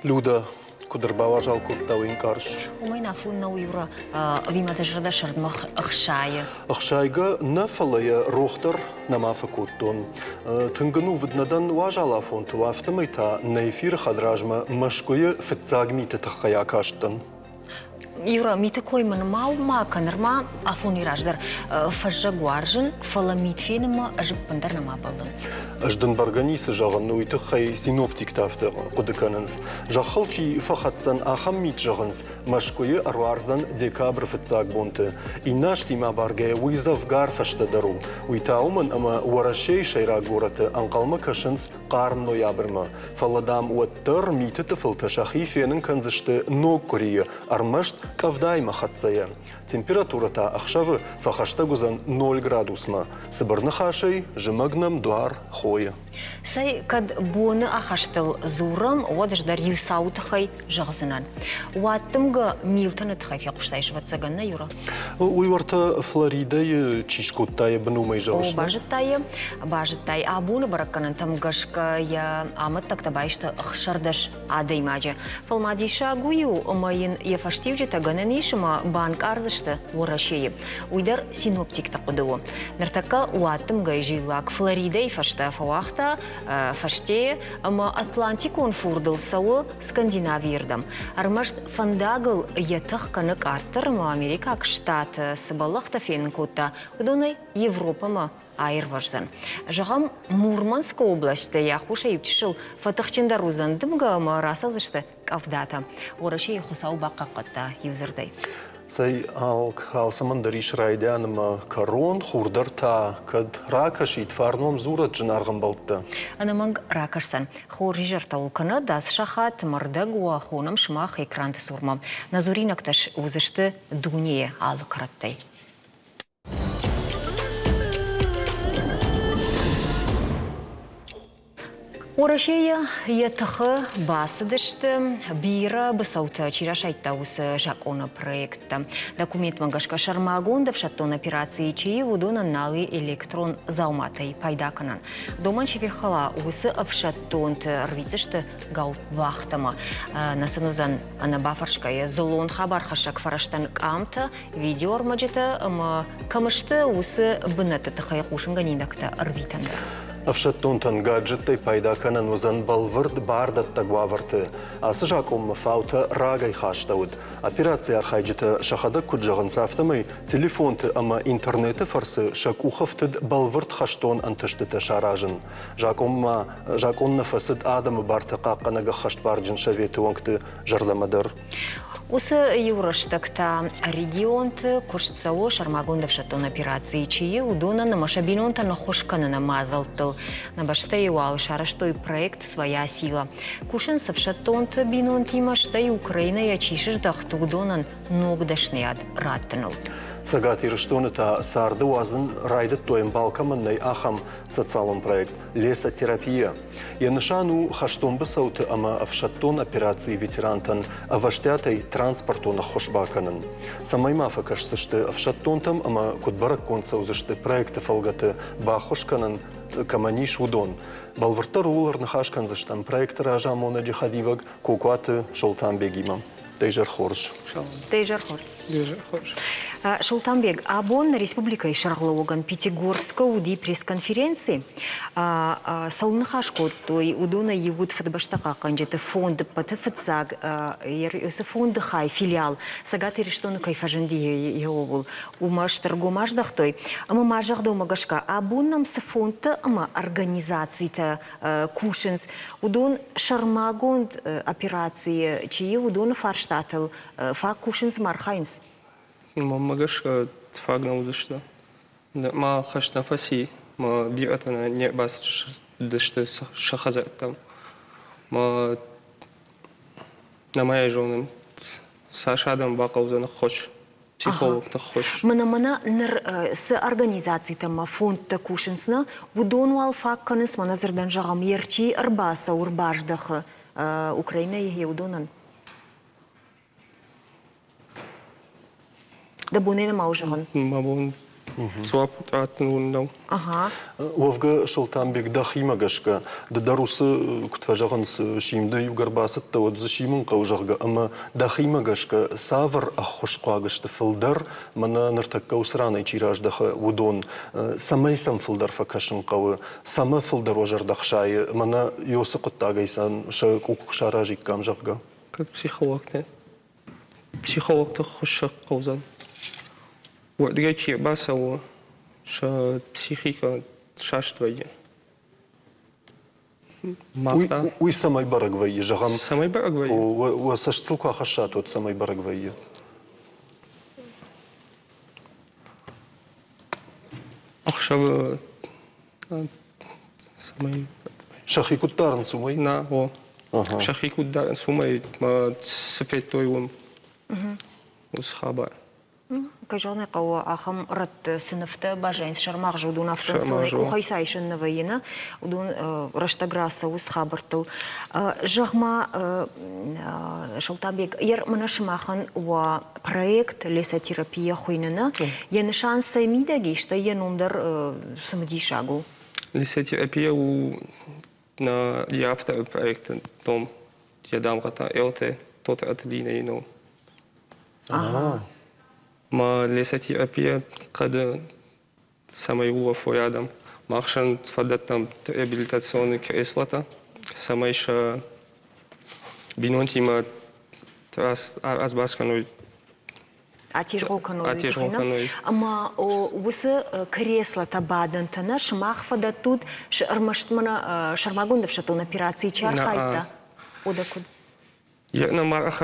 Людӕ, куыд ӕрбауазал кодта уый ӕнкъарыс? Уымӕй нафон нӕу, Юра, ӕви ма дӕ зӕрдӕ сӕрдмӕ ӕхсайы? Ӕхсайгӕ нӕ, фӕлӕ йӕ рох дӕр нӕма фӕкодтон. Тынг ӕнувыд нӕ дӕн уазал афонтыл, афтӕмӕй та нӕ эфиры хӕдразмӕ Мӕскуыйы фыццаг миты тыххӕй акастӕн. Юра, миты кой мын ма ма кӕн, нырма афони раздӕр фӕззӕг уарзын, фӕлӕ мит фенынмӕ ӕз ӕппындӕр нӕма бӕллын. Ӕз дын бӕргӕ ницы зӕгъын, уый тыххӕй синоптиктӕ афтӕ хъуыды кӕнынц. Зӕххыл чи фӕхӕцдзӕн, ахӕм мит зӕгъынц, Мӕскуыйы ӕруардзӕн декабры фыццаг бонты. Иннӕ азтимӕ абаргӕйӕ уый дзӕвгар фӕстӕдӕр у. Уый та уымӕн, ӕмӕ Уӕрӕсейы сӕйраг горӕты ӕнхъӕлмӕ кӕсынц хъарм ноябрмӕ. Фӕлӕ, дам, уӕддӕр миты тъыфылтӕ сӕхи фенын кӕндзысты ног къуырийы, ӕрмӕст къӕвдаимӕ хӕццӕйӕ. Температурӕ та ӕхсӕвы фӕхӕстӕг уыдзӕн ноль градусмӕ. Цыбыр ныхасӕй, зымӕг нӕм дуар хойы. Цӕй, кӕд боны ахӕстыл дзурӕм, уӕд ӕз дӕр иу цауы тыххӕй зӕгъдзынӕн. Уаддымгӕ Милтоны тыххӕй фехъуыстай, ӕвӕццӕгӕн, нӕ, Юра? Уый уӕртӕ Флоридӕйы чи скодта йӕ бын, уымӕй зӕгъыс? О, базыдтай йӕ, базыдтай. Абоны бӕрӕггӕнӕнтӕм гӕсгӕ йӕ амӕттӕгтӕ баисты 16 адӕймаджы. Фӕлӕ ма диссаг уый у, ӕмӕ йын йӕ фӕстиуджытӕ гӕнӕн ис ӕмӕ банкъардзысты Уӕрӕсейы. Уый дӕр синоптикты хъуыды у. Ныртӕккӕ уаддымгӕйы зиллак Флоридӕйы фӕстӕ фӕуагъта фӕстейы ӕмӕ Атлантикон фурдыл цӕуы Скандинавийы рдӕм. Ӕрмӕст фӕндагыл йӕ тых кӕны къаддӕр ӕмӕ америкаг штаты цы бӕллӕхтӕ фенын кодта, уыдонӕй Европӕмӕ аирвӕздзӕн. Зӕгъӕм, Мурманскы областы йӕ хусӕй иу чысыл фӕтыхджындӕр уыдзӕн дымгӕ ӕмӕ рацӕудзысты къӕвдатӕ. Уӕрӕсейы Хуыцау бахъахъхъӕдта иудзырдӕй. Цӕй, алцӕмӕн дӕр ис райдиан ӕмӕ кӕрон, хур дӕр та кӕд ракӕсид, фарном дзурӕд зынаргъ ӕмбӕлттӕ. Ӕнӕмӕнг ракӕсдзӕн. Хорз изӕртӕ уыл кӕнӕд, ацы сахат мӕрдӕг уӕ хонӕм сымах экранты цурмӕ. Нӕ дзуринӕгтӕ уыдзысты дунейы алы кӕрӕттӕй. Уӕрӕсейы йӕ тыхы бацыдысты бирӕ быцӕутӕ чи расайдта, уыцы закъоны проекттӕ. Документмӕ гӕсгӕ сӕрмагонд ӕфсӕддон операцийы чи, уыдонӕн нал и электрон дзауматӕй пайда кӕнӕн. Домӕн чи фехӕла, уыцы ӕфсӕддонты ӕрвитдзысты гаутвахтӕмӕ. Нӕ сын уыдзӕн ӕнӕбафӕрсгӕйӕ дзыллон хабархӕссӕг фӕрӕзтӕн къамтӕ, видеоӕрмӕджытӕ ӕмӕ кӕм сты, уыцы бынӕтты тыххӕй хъусынгӕнинӕгтӕ ӕрвитӕн дӕр. Ӕфсӕддонтӕн гаджеттӕй пайда кӕнӕн уыдзӕн бӕлвырд бардӕттӕг уавӕрты. Ацы закъонмӕ фаутӕ рагӕй хастӕуыд. Операцийы архайджытӕ сӕхӕдӕг куыд зӕгъынц, афтӕмӕй телефонты ӕмӕ интернеты фӕрцы сӕ къухы фтыд бӕлвырд хӕстон ӕнтыстытӕ саразын. Закъонмӕ закъон нӕ фӕцыд адӕмы барты хъахъхъӕнӕг ӕххӕстбарджын советы уӕнгты зӕрдӕмӕ дӕр. Уыцы иу рӕстӕг та регионты куыст цӕуы сӕрмагонд ӕфсӕддон операцийы чи и, уыдонӕн ӕмӕ сӕ бинонтӕн ӕххуыс кӕныны мадзӕлттыл. Нӕ бӕстӕйы уал сарӕзтой проект «Своя сила». Кусынц ӕфсӕддонты бинонтимӕ, стӕй Украинӕйӕ чи сыздӕхт, уыдонӕн ног дӕсныйад раттыныл. Цӕгат Ирыстоны та царды уадзын райдыдтой ӕмбал кӕмӕн нӕй, ахӕм социалон проект «Лесотерапия». Йӕ нысан у хӕстон быцӕуты ӕмӕ ӕфсӕддон операцийы ветерантӕн ӕвӕстиатӕй транспортон ӕххуыс бакӕнын. Цӕмӕй ма фӕкӕсдзысты ӕфсӕддонтӕм ӕмӕ куыд бӕрӕггонд цӕудзысты проекты фӕлгӕты баххуыс кӕнын кӕмӕн ис, уыдон. Бӕлвырддӕр ууыл ӕрныхас кӕндзыстӕм проекты разамонӕджы хӕдивӕг Кокуаты Солтанбегимӕ. Дӕ изӕр хорз. Дӕ изӕр хорз. Солтанбег, абон нӕ республикӕйы сӕргълӕууӕгӕн Пятигорскы уыди пресс-конференци. Цӕуыл ныхас кодтой, уыдонӕй иу уыд Фыдыбӕстӕ хъахъхъӕнджыты фонд ӕппӕты фыццаг цы фонды хай, филиал Цӕгат Ирыстоны кӕй фӕзынди, ууыл. Уымӕ стыр гом аздӕхтой. Ӕмӕ ма зӕгъдомӕ гӕсгӕ, абон нӕм цы фондтӕ ӕмӕ организацитӕ кусынц, уыдон сӕрмагонд операцийы чи и, уыдоны фарстатыл фаг кусынц ӕмӕ архайынц? Мӕнмӕ гӕсгӕ фаг нӕ уыдзысты. Ма хӕст нӕ фӕци, мӕ бирӕтӕ не рбацыдысты сӕ хӕдзӕрттӕм. Мӕ нӕма йӕ зонын, цас адӕм бахъӕудзӕн ӕххуыс, психологты ӕххуыс. Мӕнӕ мӕнӕ ныр цы организацитӕ ӕмӕ фондтӕ кусынц, нӕ, уыдон уал фаг кӕнынц, мӕнӕ дзырдӕн зӕгъӕм, йе рчи ӕрбацӕуы, ӕрбаздӕхы Украинӕйы уыдонӕн? Дӕ бон ӕй нӕма у зӕгъын? Мӕ бон. Дзуапп раттын уын нӕу. Ага. Уӕвгӕ, Солтанбег, дӕхимӕ гӕсгӕ, ды дӕр уыцы, куыд фӕзӕгъынц, симды иугӕр бацыдтӕ, уӕд дзы симын хъӕуы, зӕгъгӕ, ӕмӕ дӕхимӕ гӕсгӕ цавӕр ӕххуысхъуаг сты фылдӕр, мӕнӕ ныртӕккӕ уыцы ранӕй чи раздӕхы, уыдон, цӕмӕй сӕм фылдӕр фӕкӕсын хъӕуы, цӕмӕ фылдӕр уӕ зӕрдӕ хсайы, мӕнӕ Йосы хъуыддагӕй сӕ сӕ къух куы саразиккам, зӕгъгӕ? Как психологтӕ. Психологты хуыссӕг хъӕудзӕн. Уӕдгӕй чи ӕрбацӕуы, сӕ психикӕ саст вӕййы. Уый цӕмӕй бӕрӕг вӕййы, зӕгъӕм? Цӕмӕй бӕрӕг вӕййы? Уӕ цӕстыл куы ахӕссат, уӕд цӕмӕй бӕрӕг вӕййы? Ӕхсӕвы цӕмӕй Сӕхи куыд дарынц, уымӕй? Нӕ, о. Сӕхи куыд дарынц, уымӕй цы федтой уым, уыцы хабар. Кӕй зӕгъын ӕй хъӕуы, ахӕм рӕтты цы нывтӕ баззайынц сӕрмагъзы, уыдон афтӕ ӕнцонӕй къухӕй сайсын нӕ вӕййы, нӕ? Уыдон рӕстӕг рацӕуы цы хабӕрттыл. Зӕгъ-ма, Солтанбег, ер мӕнӕ сымахӕн уӕ проект лесотерапия хуыйны, нӕ? Йӕ нысан цӕй мидӕг ис, стӕй йӕ ном дӕр цымыдисаг у. Лесотерапия у нӕ йӕ авторы проекты ном, йӕ дамгъӕтӕ ЛТ, Тотыраты Динӕйы ном. Ма лесотерапия хъӕды цӕмӕй улӕфой адӕм. Мах сӕн фӕдӕттӕм реабилитационный креслотӕ, цӕмӕй сӕ бинонтимӕ разбас кӕной атезгъо кӕной, атезгъо кӕной. Ӕмӕ уыцы креслотӕ бадӕнтӕ нӕ сымах фӕдӕттут, ӕрмӕст мӕнӕ сӕрмагонд ӕфсӕддон операцийы чи архайдта, уӕдӕ куыд? Нӕ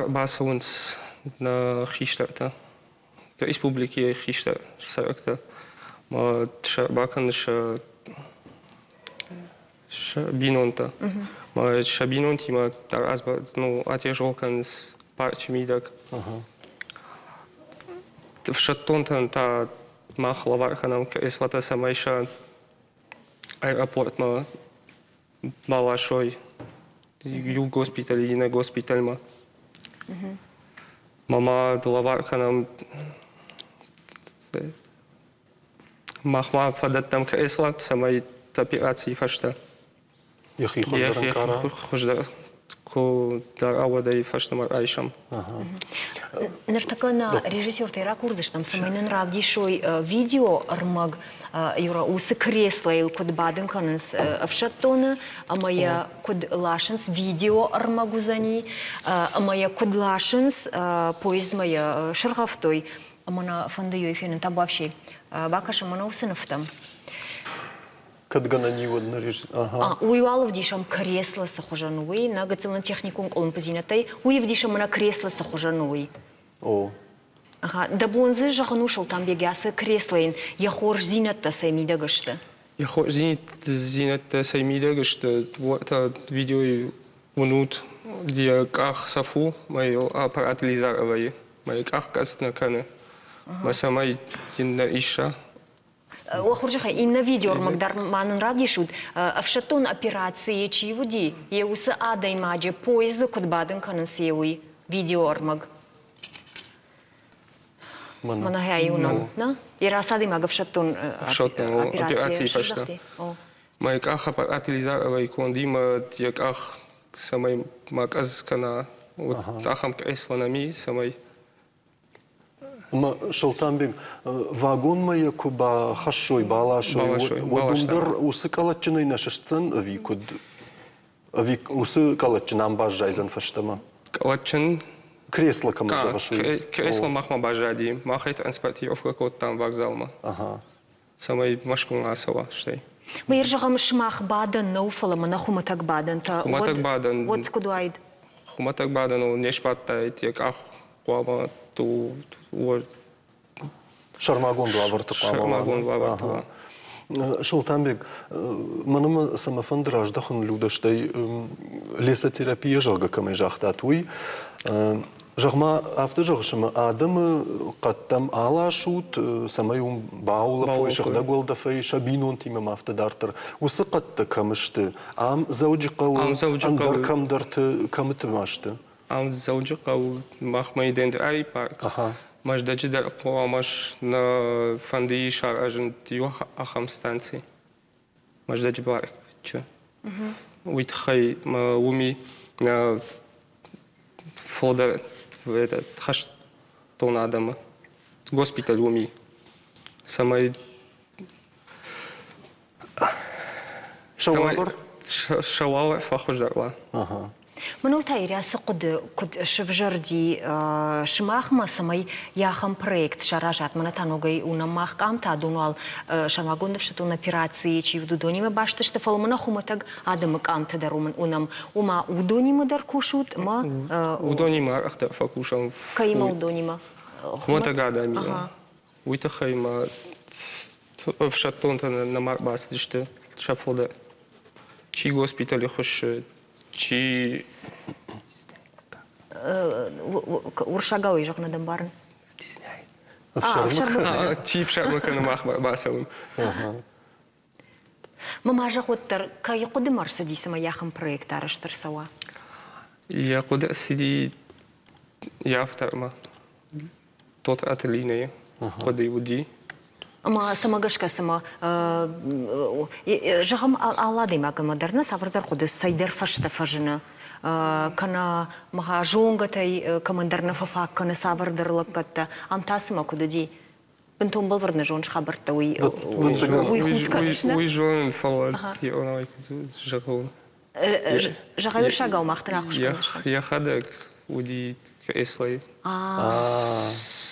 бацӕуынц нӕ хистӕртӕ, республикӕйы хистӕр цӕрӕгтӕ. Бакӕны сӕ сӕ бинонтӕ. Сӕ бинонтимӕ дӕр ну, атезгъо кӕнынц парчы мидӕг. Ӕфсӕддонтӕн та мах лӕвар кӕнӕм креслотӕ, цӕмӕй сӕ аэропортмӕ баласой иу госпиталь иннӕ госпитальмӕ. Мама лӕвар кӕнӕм Мах ма фӕдӕттӕм кресло, цӕмӕй операцийы фӕстӕ йӕхи хуыздӕр ӕнкъара. Хуыздӕр куы дӕр ауӕдӕй фӕстӕмӕ райсӕм. Ныртӕккӕ нӕ режиссертӕй ракурдзыстӕм, цӕмӕй нын равдисой видео-ӕрмӕг, Юра, уыцы креслойыл куыд бадын кӕнынц ӕфсӕддоны ӕмӕ йӕ куыд ласынц, видео-ӕрмӕг уыдзӕни, ӕмӕ йӕ куыд ласынц, поездмӕ йӕ сыргъӕвтой, Ӕмӕ нӕ фӕнды йой фенын табуафси. Бакӕсӕм мӕнӕ уыцы нывтӕм. Кӕд гӕнӕн и, уӕд нӕ ага. Уый уал ӕвдисӕм кресло цы хуызӕн у, уый, нӕ гыццыл нын техникон къуылымпыдзинӕдтӕй, уый ӕвдисӕм мӕнӕ кресло цы хуызӕн у, уый. О. Ага, дӕ бон дзы зӕгъын у, Солтанбег, ацы креслойӕн йӕ хорздзинӕдтӕ цӕй мидӕг сты? Йӕ хорздзинӕдтӕ цӕй мидӕг сты, уӕртӕ видеойы уынут, йӕ къах цӕф у, мӕ йыл аппарат Лизар ӕвӕйы. Мӕ къах къӕдз нӕ кӕны. Мӕ цӕмӕй йын нӕ иса. Уӕ хорзӕхӕй, иннӕ видеоӕрмӕг дӕр ма нын равдисут. Ӕфсӕддон операцийы чи уыди, йӕ уыцы адӕймаджы поезды куыд бадын кӕнынц, йе уый видеоӕрмӕг. Мӕнӕ иу нӕу, нӕ? Йӕ рацадӕймаг ӕфсӕддон операцийы фӕстӕ. Мӕ къах аппаратилизаровай кондимӕ йӕ къах цӕмӕй ма къӕдз кӕна, вот ахӕм кресло нӕм и, цӕмӕй Ӕмӕ Солтанбег, вагонмӕ йӕ куы бахӕссой, баласой, уӕд уым дӕр уыцы къӕлӕтджынӕй нӕ сыстдзӕн ӕви куыд? Ӕви уыцы къӕлӕтджын ам баззайдзӕн фӕстӕмӕ? Къӕлӕтджын Кресло кӕмӕн зӕгъыс, уый? Кресло махмӕ баззади. Мах ӕй транспортировкӕ кодтам вокзалмӕ. Цӕмӕй Мӕскуымӕ ацӕуа, стӕй. Мӕ зӕгъӕм, сымах бадӕн нӕу, фӕлӕ мӕнӕ хуымӕтӕг бадӕнтӕ. Хуымӕтӕг бадӕн. Уӕд куыд уаид? Хуымӕтӕг бадӕныл не сбадтаид, йӕ къах хъуамӕ Сӕрмагонд уавӕрты хъуамӕ Сӕрмагонд уавӕрты уа. Солтанбег, мӕнӕ цӕмӕ фӕнды раздӕхын Людӕ, стӕй лесотерапия, зӕгъгӕ, кӕмӕй загътат, уый. Зӕгъ-ма, афтӕ зӕгъыс, ӕмӕ адӕмы хъӕдтӕм аласут, цӕмӕй уым баулӕфой, сыгъдӕг уӕлдӕфӕй, сӕ бинонтимӕ ма афтӕ дарддӕр. Уыцы хъӕдтӕ кӕм сты? Ам Дзӕуджыхъӕуы, ӕндӕр кӕмдӕрты кӕмыты ма сты? Ам Дзӕуджыхъӕуы махмӕ Дендрайы парк. Мӕздӕджы дӕр хъуамӕ нӕ фӕнды саразын иу ахӕм станци. Мӕздӕджы парчы. Уый тыххӕй уыми фылдӕр хӕстон адӕмы госпиталь уыми, цӕмӕй Сӕ уавӕр? Сӕ уавӕр фӕхуыздӕр уа. Мӕнӕу та Ирӕ цы хъуыды куыд сывзӕрди сымахмӕ, цӕмӕй йӕ ахӕм проект саразат? Мӕнӕ та ногӕй уынӕм мах къамтӕ, адон уал сӕрмагонд ӕфсӕддон операцийы чи уыд, уыдонимӕ баст сты, фӕлӕ мӕнӕ хуымӕтӕг адӕмы къамтӕ дӕр уынӕм. Ома уыдонимӕ дӕр кусут ӕмӕ... Уыдонимӕ арӕхдӕр фӕкусӕм. Кӕимӕ уыдонимӕ? Хуымӕтӕг адӕмимӕ. Уый тыххӕй ма ӕфсӕддонтӕ нӕма ӕрбацыдысты сӕ фылдӕр. Чи госпиталы хуыссы, чи... Уырыссагау ӕй зӕгъын ӕмбарын. Чи ӕфсӕрмы кӕны махмӕ бацӕуын. Мӕ ма зӕгъ уӕддӕр, кӕй хъуыдымӕ ӕрцыди, цымӕ ахӕм проект арӕзт ӕрцӕуа? Йӕ хъуыды ӕрцыди йӕ автормӕ. Тотыраты Линӕйы хъуыды уыди. Ӕмӕ цӕмӕ гӕсгӕ цымӕ, зӕгъӕм, алы адӕймагмӕ дӕр нӕ цавӕрдӕр хъуыды цӕйдӕр фӕстӕ фӕзыны, кӕнӕ мӕ зонгӕтӕй кӕмӕндӕр нӕ фӕфаг кӕны цавӕрдӕр лӕггӕдтӕ. Ам та цымӕ куыд уыди? Бынтон бӕлвырд нӕ зоныс хабӕрттӕ, уый уый худ кӕныс, нӕ? Уый зонын, фӕлӕ зӕгъон. Зӕгъай уырыссагау мах дӕр ӕххуыс кӕндзыстӕм. Йӕхӕдӕг уыди креслойы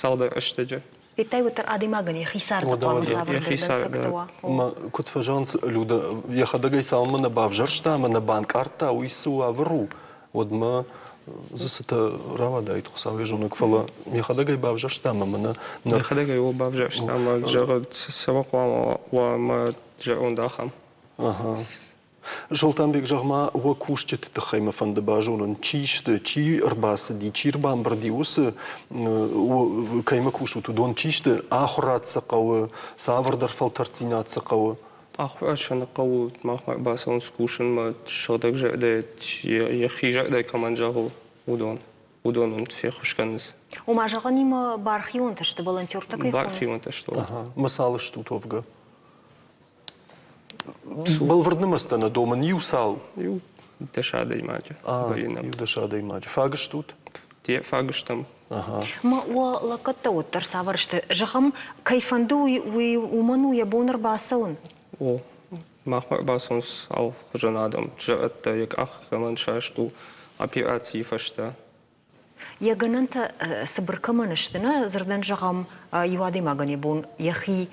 цалдӕр рӕстӕджы. Федтай, уӕддӕр адӕймагӕн йӕхи царды хъуамӕ цавӕрдӕр дӕнцӕгтӕ уа. Куыд фӕзӕгъынц, Люда, йӕхӕдӕг ӕй цалынмӕ нӕ бавзӕрста ӕмӕ нӕ банкъардта, уый цы уавӕр у, уӕдмӕ дзы цытӕ рауадаид, Хуыцау йӕ зонӕг, фӕлӕ йӕхӕдӕг ӕй бавзӕрста ӕмӕ мӕнӕ... Йӕхӕдӕг ӕй бавзӕрста ӕмӕ зӕгъы, цӕмӕ хъуамӕ уа мӕ зӕронд ахӕм. Солтанбег, зӕгъ-ма, уӕ кусджыты тыххӕй мӕ фӕнды базонын, чи сты, чи ӕрбацыди, чи ӕрбамбырди, уыцы кӕимӕ кусут, уыдон чи сты, ахуырад цы хъӕуы, цавӕрдӕр фӕлтӕрддзинад цы хъӕуы? Ахуырад сӕ нӕ хъӕуы, махмӕ ӕрбацӕуынц кусынмӕ, сыгъдӕг зӕрдӕ, йӕхи зӕрдӕ кӕмӕн зӕгъы, уыдон. Уыдон уын феххуыс кӕнынц. Ома, зӕгъӕнимӕ бархионтӕ сты, волонтертӕ кӕй хонынц? Бархионтӕ сты. Мысал стут уӕвгӕ? Бӕлвырд нымӕцтӕ нӕ домын иу цал? Иу дӕс адӕймаджы. Иу дӕс адӕймаджы. Фаг стут? Фаг стӕм. Ма уӕ лӕггӕдтӕ уӕддӕр цавӕр сты? Зӕгъӕм, кӕй фӕнды, уый уымӕн у йӕ бон ӕрбацӕуын? О, махмӕ ӕрбацӕуынц алыхуызон адӕм. Зӕрӕдтӕ йӕ къах кӕмӕн саст у операцийы фӕстӕ. Йӕ гӕнӕнтӕ цыбыр кӕмӕн сты, нӕ дзырдӕн зӕгъӕм, иу адӕймагӕн йӕ бон йӕхи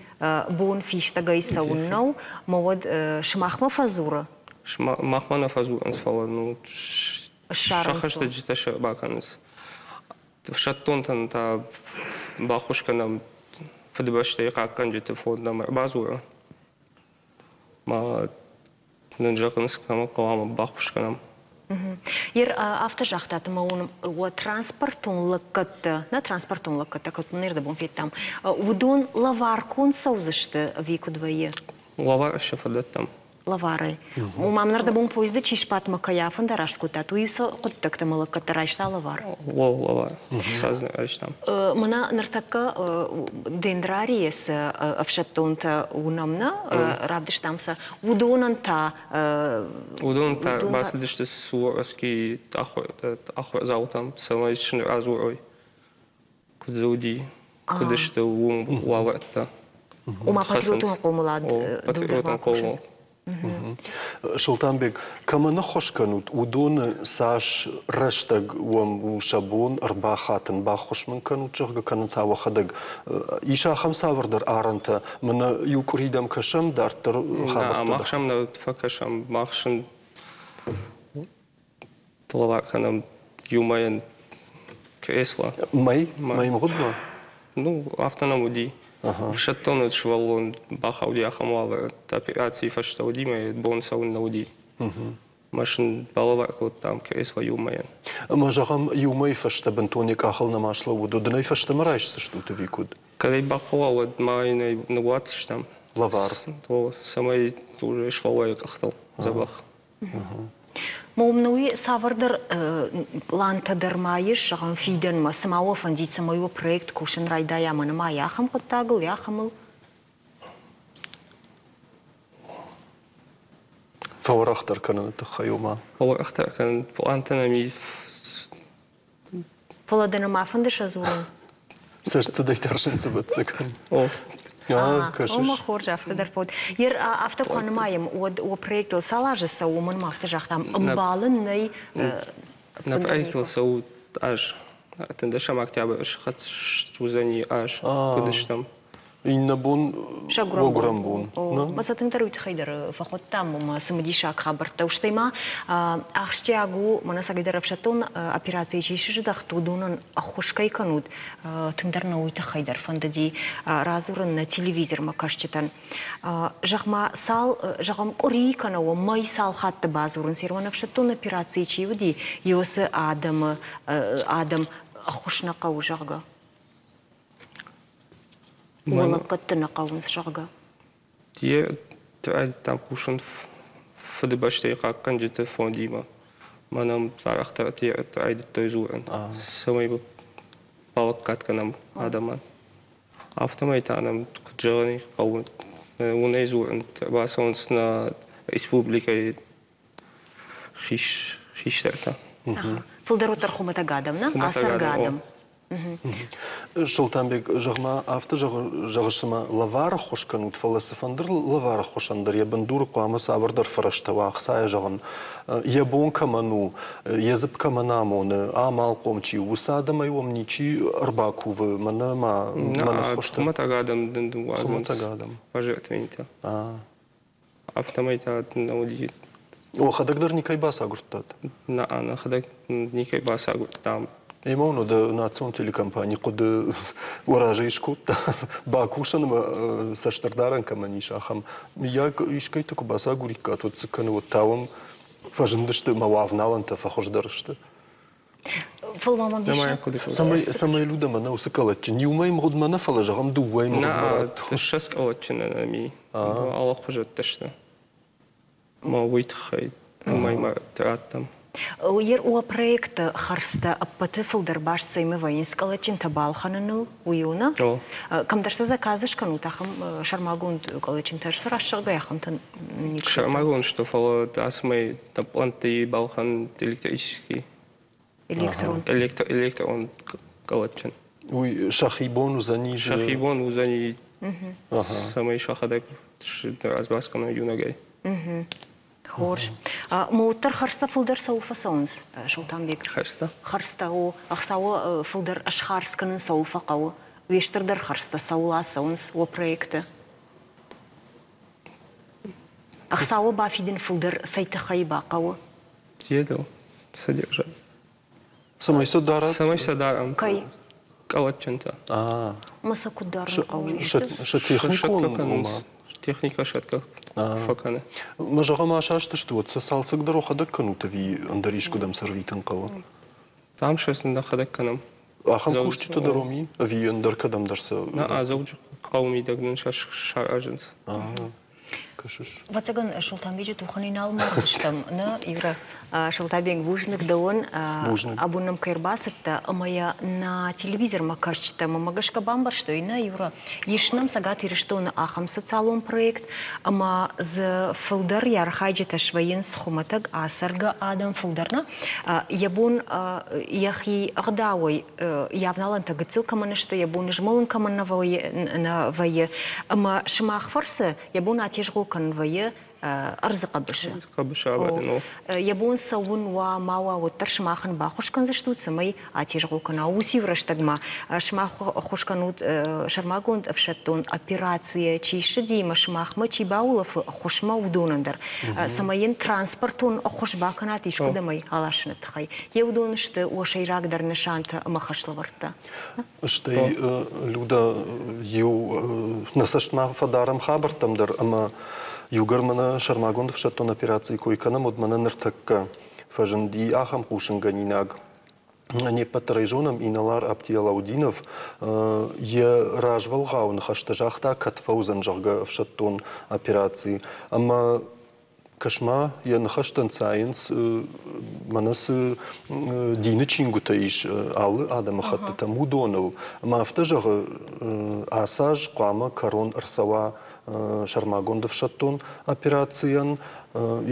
бон фистӕгӕй цӕуын нӕу, мӕ уӕд сымахмӕ фӕдзуры? Махмӕ нӕ фӕдзурынц, фӕлӕ ну сӕ хӕстӕджытӕ сӕ бакӕнынц. Ӕфсӕддонтӕн та баххуыс кӕнӕм Фыдыбӕстӕйы хъахъхъӕнджыты фондӕм ӕрбадзуры. Ма нын зӕгъынц, кӕмӕ хъуамӕ баххуыс кӕнӕм. Ер афтӕ загътат, ӕмӕ уын уӕ транспортон лӕггӕдтӕ, нӕ транспортон лӕггӕдтӕ, куыд ныр бон федтам, уыдон лӕвар конд цӕудзысты ӕви куыд вӕййы? Лӕвар сӕ фӕдӕттӕм. Лӕварӕй. Ома мын ӕрдӕбон поезды чи сбадт ӕмӕ кӕй афӕндараст кодтат, уый сӕ хъуыддӕгтӕ ӕмӕ лӕггӕдтӕ райста лӕвар? Лӕвар. Сразу райстам. Мӕнӕ ныртӕккӕ Дендрарийы цы ӕфсӕддонтӕ уынӕм нӕ, равдыстам сӕ, уыдонӕн та Уыдон та бацыдысты Суворовский ахуырдзаутӕм, цӕмӕй сын радзурой, куыд дзы уыди, куыд сты уым уавӕртӕ. Ома патриотон хъомылад патриотон хъомыл. Солтанбег, кӕмӕн ӕххуыс кӕнут, уыдоны цас рӕстӕг уӕм у сӕ бон ӕрбахатын, баххуыс мын кӕнут, зӕгъгӕ, кӕнӕ та уӕхӕдӕг ис ахӕм цавӕрдӕр арӕнтӕ, мӕнӕ иу къуыри дӕм кӕсӕм, дарддӕр хабӕрттӕ Мах сӕм нӕ фӕкӕсӕм, мах сын лӕвар кӕнӕм иу мӕйӕн кресло. Мӕй? Мӕй мгъуыдмӕ? Ну, афтӕ нӕм уыди. Ӕфсӕддон сывӕллон бахауди ахӕм уавӕры. Операцийы фӕстӕ уыди, мӕ бон цӕуын нӕ уыди. Мӕ сын балӕвар кодтам кресло иу мӕйӕн. Ӕмӕ зӕгъӕм, иу мӕйы фӕстӕ бынтон йӕ къахыл нӕма слӕууыд, уӕд ын ӕй фӕстӕмӕ райсдзыстут ӕви куыд? Кӕд ӕй бахъӕуа, уӕд ма йын ӕй ныууадздзыстӕм. Лӕвар. Цӕмӕй слӕууа йӕ къӕхтыл дзӕбӕх. Мом цавӕрдӕр пълантӕ дӕр ма ис, зӕгъӕм, фидӕнмӕ, цыма уӕ фӕндид, цӕмӕй уӕ проект кусын райдайа мӕнӕ ма ахӕм хъуыддагыл, ахӕмыл? Фӕуӕрӕхдӕр кӕныны тыххӕй ома? Фӕуӕрӕхдӕр кӕнын пълантӕ нӕм Фӕлӕ дӕ нӕма фӕнды сӕ дзурын? Цӕстцыдӕй тӕрсынц, ӕвӕццӕгӕн. О. Ома хорз, афтӕ дӕр фод. Ер афтӕ куы анымайӕм, уӕд уӕ проектыл цал азы цӕуы, уымӕн ма афтӕ загътам, ӕмбалын нӕй. Нӕ проектыл цӕуы аз. Ӕртындӕсӕм октябры схӕццӕ уыдзӕни аз, куыд стӕм. Иннӕ бон уогурӕн бон. Мӕ сӕ тынгдӕр уый тыххӕй дӕр фӕхуыдтам, ӕмӕ цымыдисаг хабӕрттӕ. Стӕй ма ахсджиаг у, мӕнӕ цӕгӕйдӕр ӕфсӕддон операцийы чи сыздӕхт, уыдонӕн ӕххуыс кӕй кӕнут, тынгдӕр нӕ уый тыххӕй дӕр фӕндыди радзурын нӕ телевизормӕ кӕсджытӕн. Зӕгъ-ма, цал, зӕгъӕм, къуыри кӕнӕ уӕ мӕй цал хатты бадзурынц, ирон ӕфсӕддон операцийы чи уыди, уыцы адӕмы адӕм ӕххуыс нӕ хъӕуы, зӕгъгӕ? Уӕлӕггӕдты нӕ хъӕуынц, зӕгъгӕ. Йе райдыдтам кусын Фыдыбӕстӕйы хъахъхъӕнджыты фондимӕ. Мӕнӕн арӕхдӕр райдыдтой дзурын, цӕмӕй балӕггад кӕнӕм адӕмӕн. Афтӕмӕй та нӕм, куыд зӕгъын хъӕуы, уынӕй дзурын бацӕуынц нӕ республикӕйы хистӕртӕ. Фылдӕр уӕддӕр хуымӕтӕг адӕм, нӕ? Ацӕргӕ адӕм. Солтанбег, зӕгъ-ма, афтӕ зӕгъыс, цыма лӕвар ӕххуыс кӕнут, фӕлӕ цыфӕнды лӕвар ӕххуысӕн дӕр йӕ бындуры хъуамӕ цавӕрдӕр фӕрӕзтӕ уа, ӕхцайӕ зӕгъын, йӕ бон кӕмӕн у, йӕ дзыпп кӕмӕн амоны, амалхъом чи у, уыцы адӕмӕй уӕм ничи ӕрбакувы, мӕнӕ ма мӕн ӕххуыстӕ. Хуымӕтӕг адӕм дын уадзынц. Хуымӕтӕг адӕм. Пожертвованиетӕ. Афтӕмӕй та нӕ уыди. Уӕхӕдӕг дӕр никӕй бацагуырдтат? Нӕ, нӕхӕдӕг никӕй бацагуырдтам. Ӕмӕ уын уӕдӕ национ телекомпани хъуыды уӕ разӕй скодта, бакусӕн ӕмӕ цӕстдарӕн кӕмӕн ис, ахӕм. Мыййаг, искӕйты куы бацагуриккат, уӕд цы кӕны, уӕд та уӕм фӕзындысты ӕмӕ уӕ авналӕнтӕ фӕхуыздӕр сты. Фӕлӕ ма мӕм диссаг. Цӕмӕй Людӕмӕ нӕ уыцы къӕлӕтджын иумӕ мгъуыдмӕ нӕ, фӕлӕ зӕгъӕм дыууӕ мгъуыдмӕ. Нӕ, ссӕдз къӕлӕтджыны нӕм и. Алыхуызӕттӕ сты. Ма уый тыххӕй уымӕй ма раттӕм. Уӕ проекты хӕрдзтӕ ӕппӕты фылдӕр баст цӕимӕ вӕййынц къӕлӕтджынтӕ балхӕныныл, уый у нӕ? Кӕмдӕр сӕ заказ скӕнут, ахӕм сӕрмагонд къӕлӕтджынтӕ сӕ рӕсугъдӕй ахӕмтӕ никуы. Сӕрмагонд сты, фӕлӕ ацы мӕй пълӕнтты балхӕн электрический. Электрон. Электрон къӕлӕтджын. Уый сӕхи бон уыдзӕни? Сӕхи бон уыдзӕни, цӕмӕй сӕхӕдӕг разбас кӕной иунӕгӕй. Хорз. Моддӕр хӕрдзтӕ фылдӕр цӕуыл фӕцӕуынц, Солтанбег? Хӕрдзтӕ? Хӕрдзтӕ, о. Ӕхцауы фылдӕр ӕсхардз кӕнын цӕуыл фӕхъӕуы? Уе стырдӕр хӕрдзтӕ цӕуыл ацӕуынц уӕ проекты? Ӕхцауы бафидын фылдӕр цӕй тыххӕй бахъӕуы? Еду содержать. Цӕмӕй сӕ дарат? Цӕмӕй сӕ дарӕм. Кӕй? Къӕлӕтджынтӕ. Ма сӕ куыд дарын хъӕуы? Сӕ техникон ома? Техникӕ сӕтгӕ фӕкӕны. Мӕ зӕгъӕм, асастысты, уӕд сӕ цалцӕг дӕр уӕхӕдӕг кӕнут ӕви ӕндӕр искуыдӕм сӕ рвитын хъӕуы? Там сӕ нӕхӕдӕг кӕнӕм. Ахӕм кусджытӕ дӕр уым и? Ӕви ӕндӕр кӕдӕмдӕр сӕ? Нӕ, Дзӕуджыхъӕуы мидӕг нын сӕ саразынц. Кӕсыс? Ӕвӕццӕгӕн, Солтанбеджы тухӕнӕй нал мардзыстӕм, нӕ, Юра? Солтанбег, бузныг дӕуӕн. Бузныг. Абон нӕм кӕй ӕрбацыдтӕ ӕмӕ йӕ нӕ телевизормӕ кӕсджытӕм ӕмӕ гӕсгӕ бамбӕрстой, нӕ, Юра, ис нӕм Цӕгат Ирыстоны ахӕм социалон проект, ӕмӕ дзы фылдӕр йӕ архайджытӕ свӕййынц хуымӕтӕг ацӕргӕ адӕм, фылдӕр нӕ, йӕ бон йӕхи ӕгъдауӕй йӕ авналӕнтӕ гыццыл кӕмӕн сты, йӕ бон змӕлын кӕмӕн нӕ вӕййы, ӕмӕ сымах фӕрцы йӕ бон атезгъо кӕнын вӕййы ӕрдзы хъӕбысы. Хъӕбысы абадын, о. Йӕ бон цӕуын уа, ма уа, уӕддӕр сымахӕн баххуыс кӕндзыстут, цӕмӕй атезгъо кӕна. Уыциу рӕстӕгмӕ сымах ӕххуыс кӕнут сӕрмагонд ӕфсӕддон операцийӕ чи ссыди ӕмӕ сымахмӕ чи баулӕфы ӕххуысмӕ, уыдонӕн дӕр, цӕмӕй йын транспортон ӕххуыс бакӕнат искуыдӕм ӕй аласыны тыххӕй. Йе уыдон сты уӕ сӕйрагдӕр нысантӕ ӕмӕ хӕслӕвӕрдтӕ. Стӕй, Люда, иу нӕ цӕстмӕ фӕдарӕм хабӕрттӕм дӕр ӕмӕ иугӕр мӕнӕ сӕрмагонд ӕфсӕддон операцийы кой кӕнӕм, уӕд мӕнӕ ныртӕккӕ фӕзынди ахӕм хъусынгӕнинаг. Не ппӕт дӕр ӕй зонӕм, инӕлар Апти Алаудинов йӕ развӕлгъау ныхӕстӕ загъта, кӕд фӕуыдзӕн, зӕгъгӕ, ӕфсӕддон операци. Ӕмӕ Кӕс-ма, йӕ ныхӕстӕн цайынц, мӕнӕ цы дины чингуытӕ ис алы адӕмыхӕттытӕм, уыдоныл. Ӕмӕ афтӕ зӕгъы, ацы аз хъуамӕ кӕрон ӕрцӕуа сӕрмагонд ӕфсӕддон операцийӕн.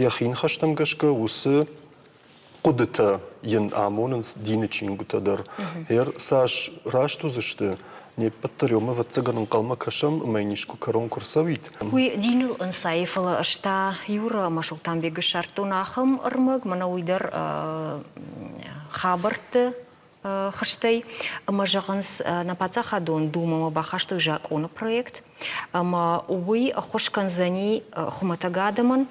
Йӕхи ныхӕстӕм гӕсгӕ уыцы хъуыдытӕ йын амонынц дины чингуытӕ дӕр. Гъер цас раст уыдзысты, не ппӕт дӕр уымӕ ӕвӕццӕгӕн ӕнхъӕлмӕ кӕсӕм ӕмӕ йын искуы кӕрон куы рцӕуид. Уый диныл ӕнцайы, фӕлӕ ӕз та Юра ӕмӕ Солтанбегы ссардтон ахӕм ӕрмӕг, мӕнӕ уый дӕр хабӕртты хызтӕй ӕмӕ зӕгъынц, нӕ паддзахадон думӕмӕ бахастой закъоны проект, ӕмӕ уый ӕххуыс кӕндзӕни хуымӕтӕг адӕмӕн,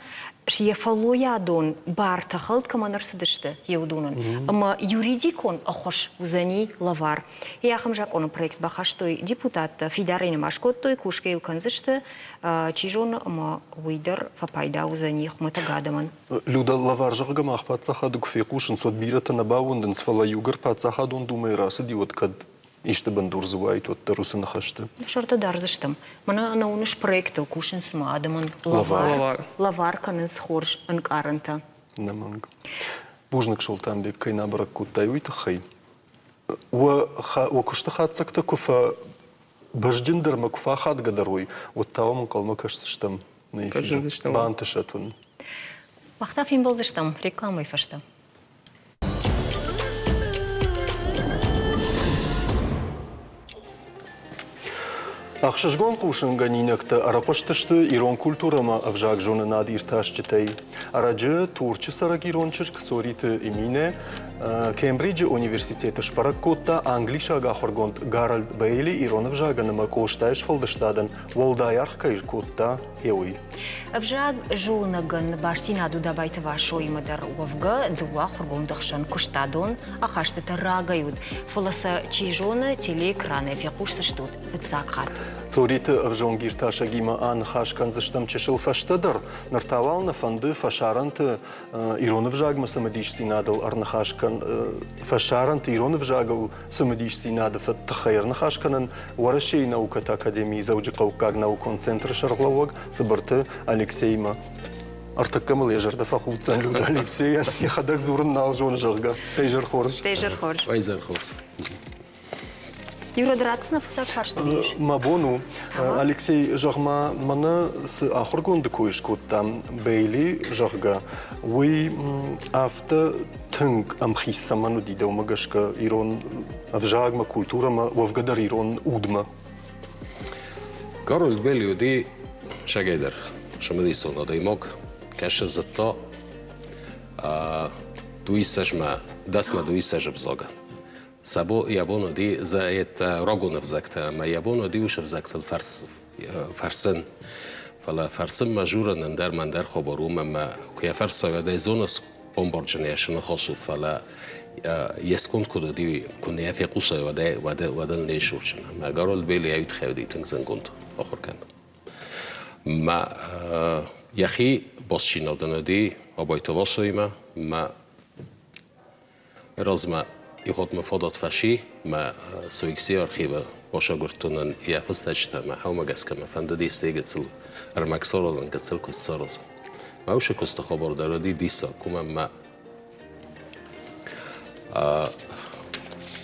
йӕ фӕллойадон бартӕ хӕлд кӕмӕн ӕрцыдысты, йе уыдонӕн. Ӕмӕ юридикон ӕххуыс уыдзӕни лӕвар. Йӕ ахӕм закъоны проект бахастой депутаттӕ, фидарӕй нымас кодтой, кусгӕ йыл кӕндзысты, чи зоны, ӕмӕ уый дӕр фӕпайда уыдзӕни хуымӕтӕг адӕмӕн. Люда, лӕвар зӕгъгӕ мах паддзахады куы фехъусынц, уӕд бирӕтӕ нӕ баууӕндынц, фӕлӕ иугӕр паддзахадон думӕйы рацыди, уӕд кӕд исты бындур дзы уаид, уӕддӕр уыцы ныхӕсты. Сӕрты дардзыстӕм. Мӕнӕ ӕнӕуыныс проектыл кусынц ма адӕмӕн лӕвар, лӕвар кӕнынц хорз ӕнкъарӕнтӕ. Нӕмӕнг. Бузныг, Солтанбег, кӕй нӕ бӕрӕг кодтай, уый тыххӕй. Уӕ куысты хатдзӕгтӕ куы фӕбӕзджындӕр ӕмӕ куы фӕахадгӕдӕр уой, уӕд та уӕм ӕнхъӕлмӕ кӕсдзыстӕм. Фӕзындзыстӕм. Бантысӕт уын. Мах та фембӕлдзыстӕм рекламӕйы фӕстӕ. Ӕхсызгон хъусынгӕнинӕгтӕ ӕрыхъуыстысты ирон культурӕмӕ ӕвзагзонынад иртасджытӕй. Ӕрӕджы Турчы цӕрӕг ирон чызг Цориты Эминӕ Кембриджы университеты сбӕрӕг кодта англисаг ахуыргонд Гарольд Бейли ирон ӕвзагӕн ӕмӕ Къостайы сфӕлдыстадӕн уӕлдай аргъ кӕй кодта, уый. Ӕвзаг зонӕгӕн бастдзинад у Абайты Васоимӕ дӕр. Уӕвгӕ, дыууӕ ахуыргонды хсӕн куыстадон ахастытӕ рагӕй уыд, фӕлӕ сӕ, чи зоны, телеэкранӕй фехъусдзыстут фыццаг хатт. Цориты ӕвзонг иртасӕгимӕ аныхас кӕндзыстӕм чысыл фӕстӕдӕр. Ныр та уал нӕ фӕнды фӕсарӕнты ирон ӕвзагмӕ цымыдисдзинадыл ӕрныхас кӕн фӕсарӕнты ирон ӕвзагыл цымыдисдзинады тыххӕй ӕрныхас кӕнын Уӕрӕсейы наукӕты академийы Дзӕуджыхъӕуккаг наукон центры сӕргълӕууӕг Цыбырты Алексеимӕ. Ӕртӕккӕ мыл йӕ зӕрдӕ фӕхуддзӕн Люда Алексейӕн, йӕхӕдӕг дзурын нал зоны, зӕгъгӕ. Тейзӕр хорз. Тейзӕр хорз. Тейзӕр хорз. Юра, ратдзынӕ фыццаг фарст ис? Мӕ бон у. Алексей, зӕгъ-ма, мӕнӕ цы ахуыргонды кой скодтам, Бейли, зӕгъгӕ, уый афтӕ тынг ӕмхиц цӕмӕн уыди дӕумӕ гӕсгӕ ирон ӕвзагмӕ, культурӕмӕ, уӕвгӕ дӕр ирон удмӕ? Гарольд Бейли уыди сагӕйдӕр цымыдисон адӕймаг, кӕсы зыдта дуиссӕзмӕ, дӕсмӕ дуиссӕзы взаг. Йӕ бон уыди рагон ӕвзӕгтӕ ӕмӕ йӕ бон уыди уыцы ӕвзӕгтыл фӕрсын. Фӕлӕ фӕрсынмӕ журын ӕндӕр мӕндӕр хабар у, ӕмӕ куы йӕ фӕрсай, уӕд ӕй зоныс, бомбарджын йӕ сыныхас у, фӕлӕ йе сконд куыд уыди, куы нӕ йӕ фехъусай, уӕд ӕй уӕд ын не сурджын. Ӕмӕ Гарольд Бейли ӕй уыди тынг зынгонд ахуыргӕнд. Мӕ йӕхи бастдзинад ын уыди Абайты Васоимӕ, мӕ Размӕ игъодмӕ фадат фӕци, мӕ СОИКС-и архивы басагурдтон йӕ фыстӕджытӕ мӕ хъӕумӕ гӕсгӕ мӕ фӕндыди стӕй гыццыл ӕрмӕг саразын, гыццыл куыст саразын. Мӕ уыцы куысты хабар дӕр уыди диссаг, уымӕн мӕ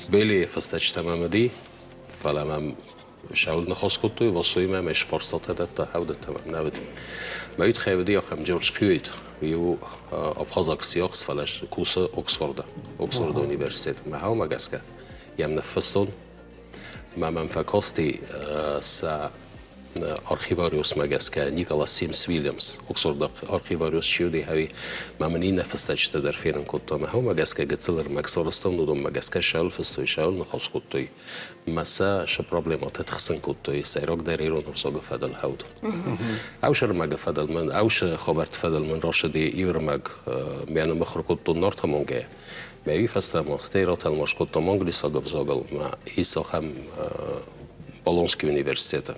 Белийы фыстӕджытӕ мӕм уыди, фӕлӕ мӕм Сӕуыл ныхас кодтой, Васоимӕ мӕ сфарстатӕ дӕтта, хӕудӕттӕ мӕм нӕ уыд. Мӕ уд хӕуди ахӕм Джордж Хьюитт, иу абхазаг сиахс, фӕлӕ кусы Оксфорды, Оксфорды университеты. Мӕ хӕумӕ гӕсгӕ йӕм ныффыстон, мӕ мӕм фӕкасти сӕ архивариусмӕ гӕсгӕ Николас Симс Вильямс, Оксфорды архивариус чи уыди, ӕви мӕ мын иннӕ фыстӕджытӕ дӕр фенын кодта. Мӕ хӕумӕ гӕсгӕ гыццыл ӕрмӕг сарӕзтон, уыдонмӕ гӕсгӕ сӕуыл фыстой, сӕуыл ныхас кодтой. Мӕ сӕ сӕ проблемӕтӕ тыхсын кодтой сӕйрагдӕр ирон ӕвзагы фӕдыл хӕуд. Ӕвсӕрмӕгы фӕдыл мын, ӕвсы хабӕртты фӕдыл мын рацыди иу ӕрмӕг, мӕ ныммыхуыр кодтон Нартамонгӕ. Мӕ уый фӕстӕ ма стӕй ратӕлмац кодтам англисаг ӕвзагыл мӕ ис ахӕм Болонский университеты.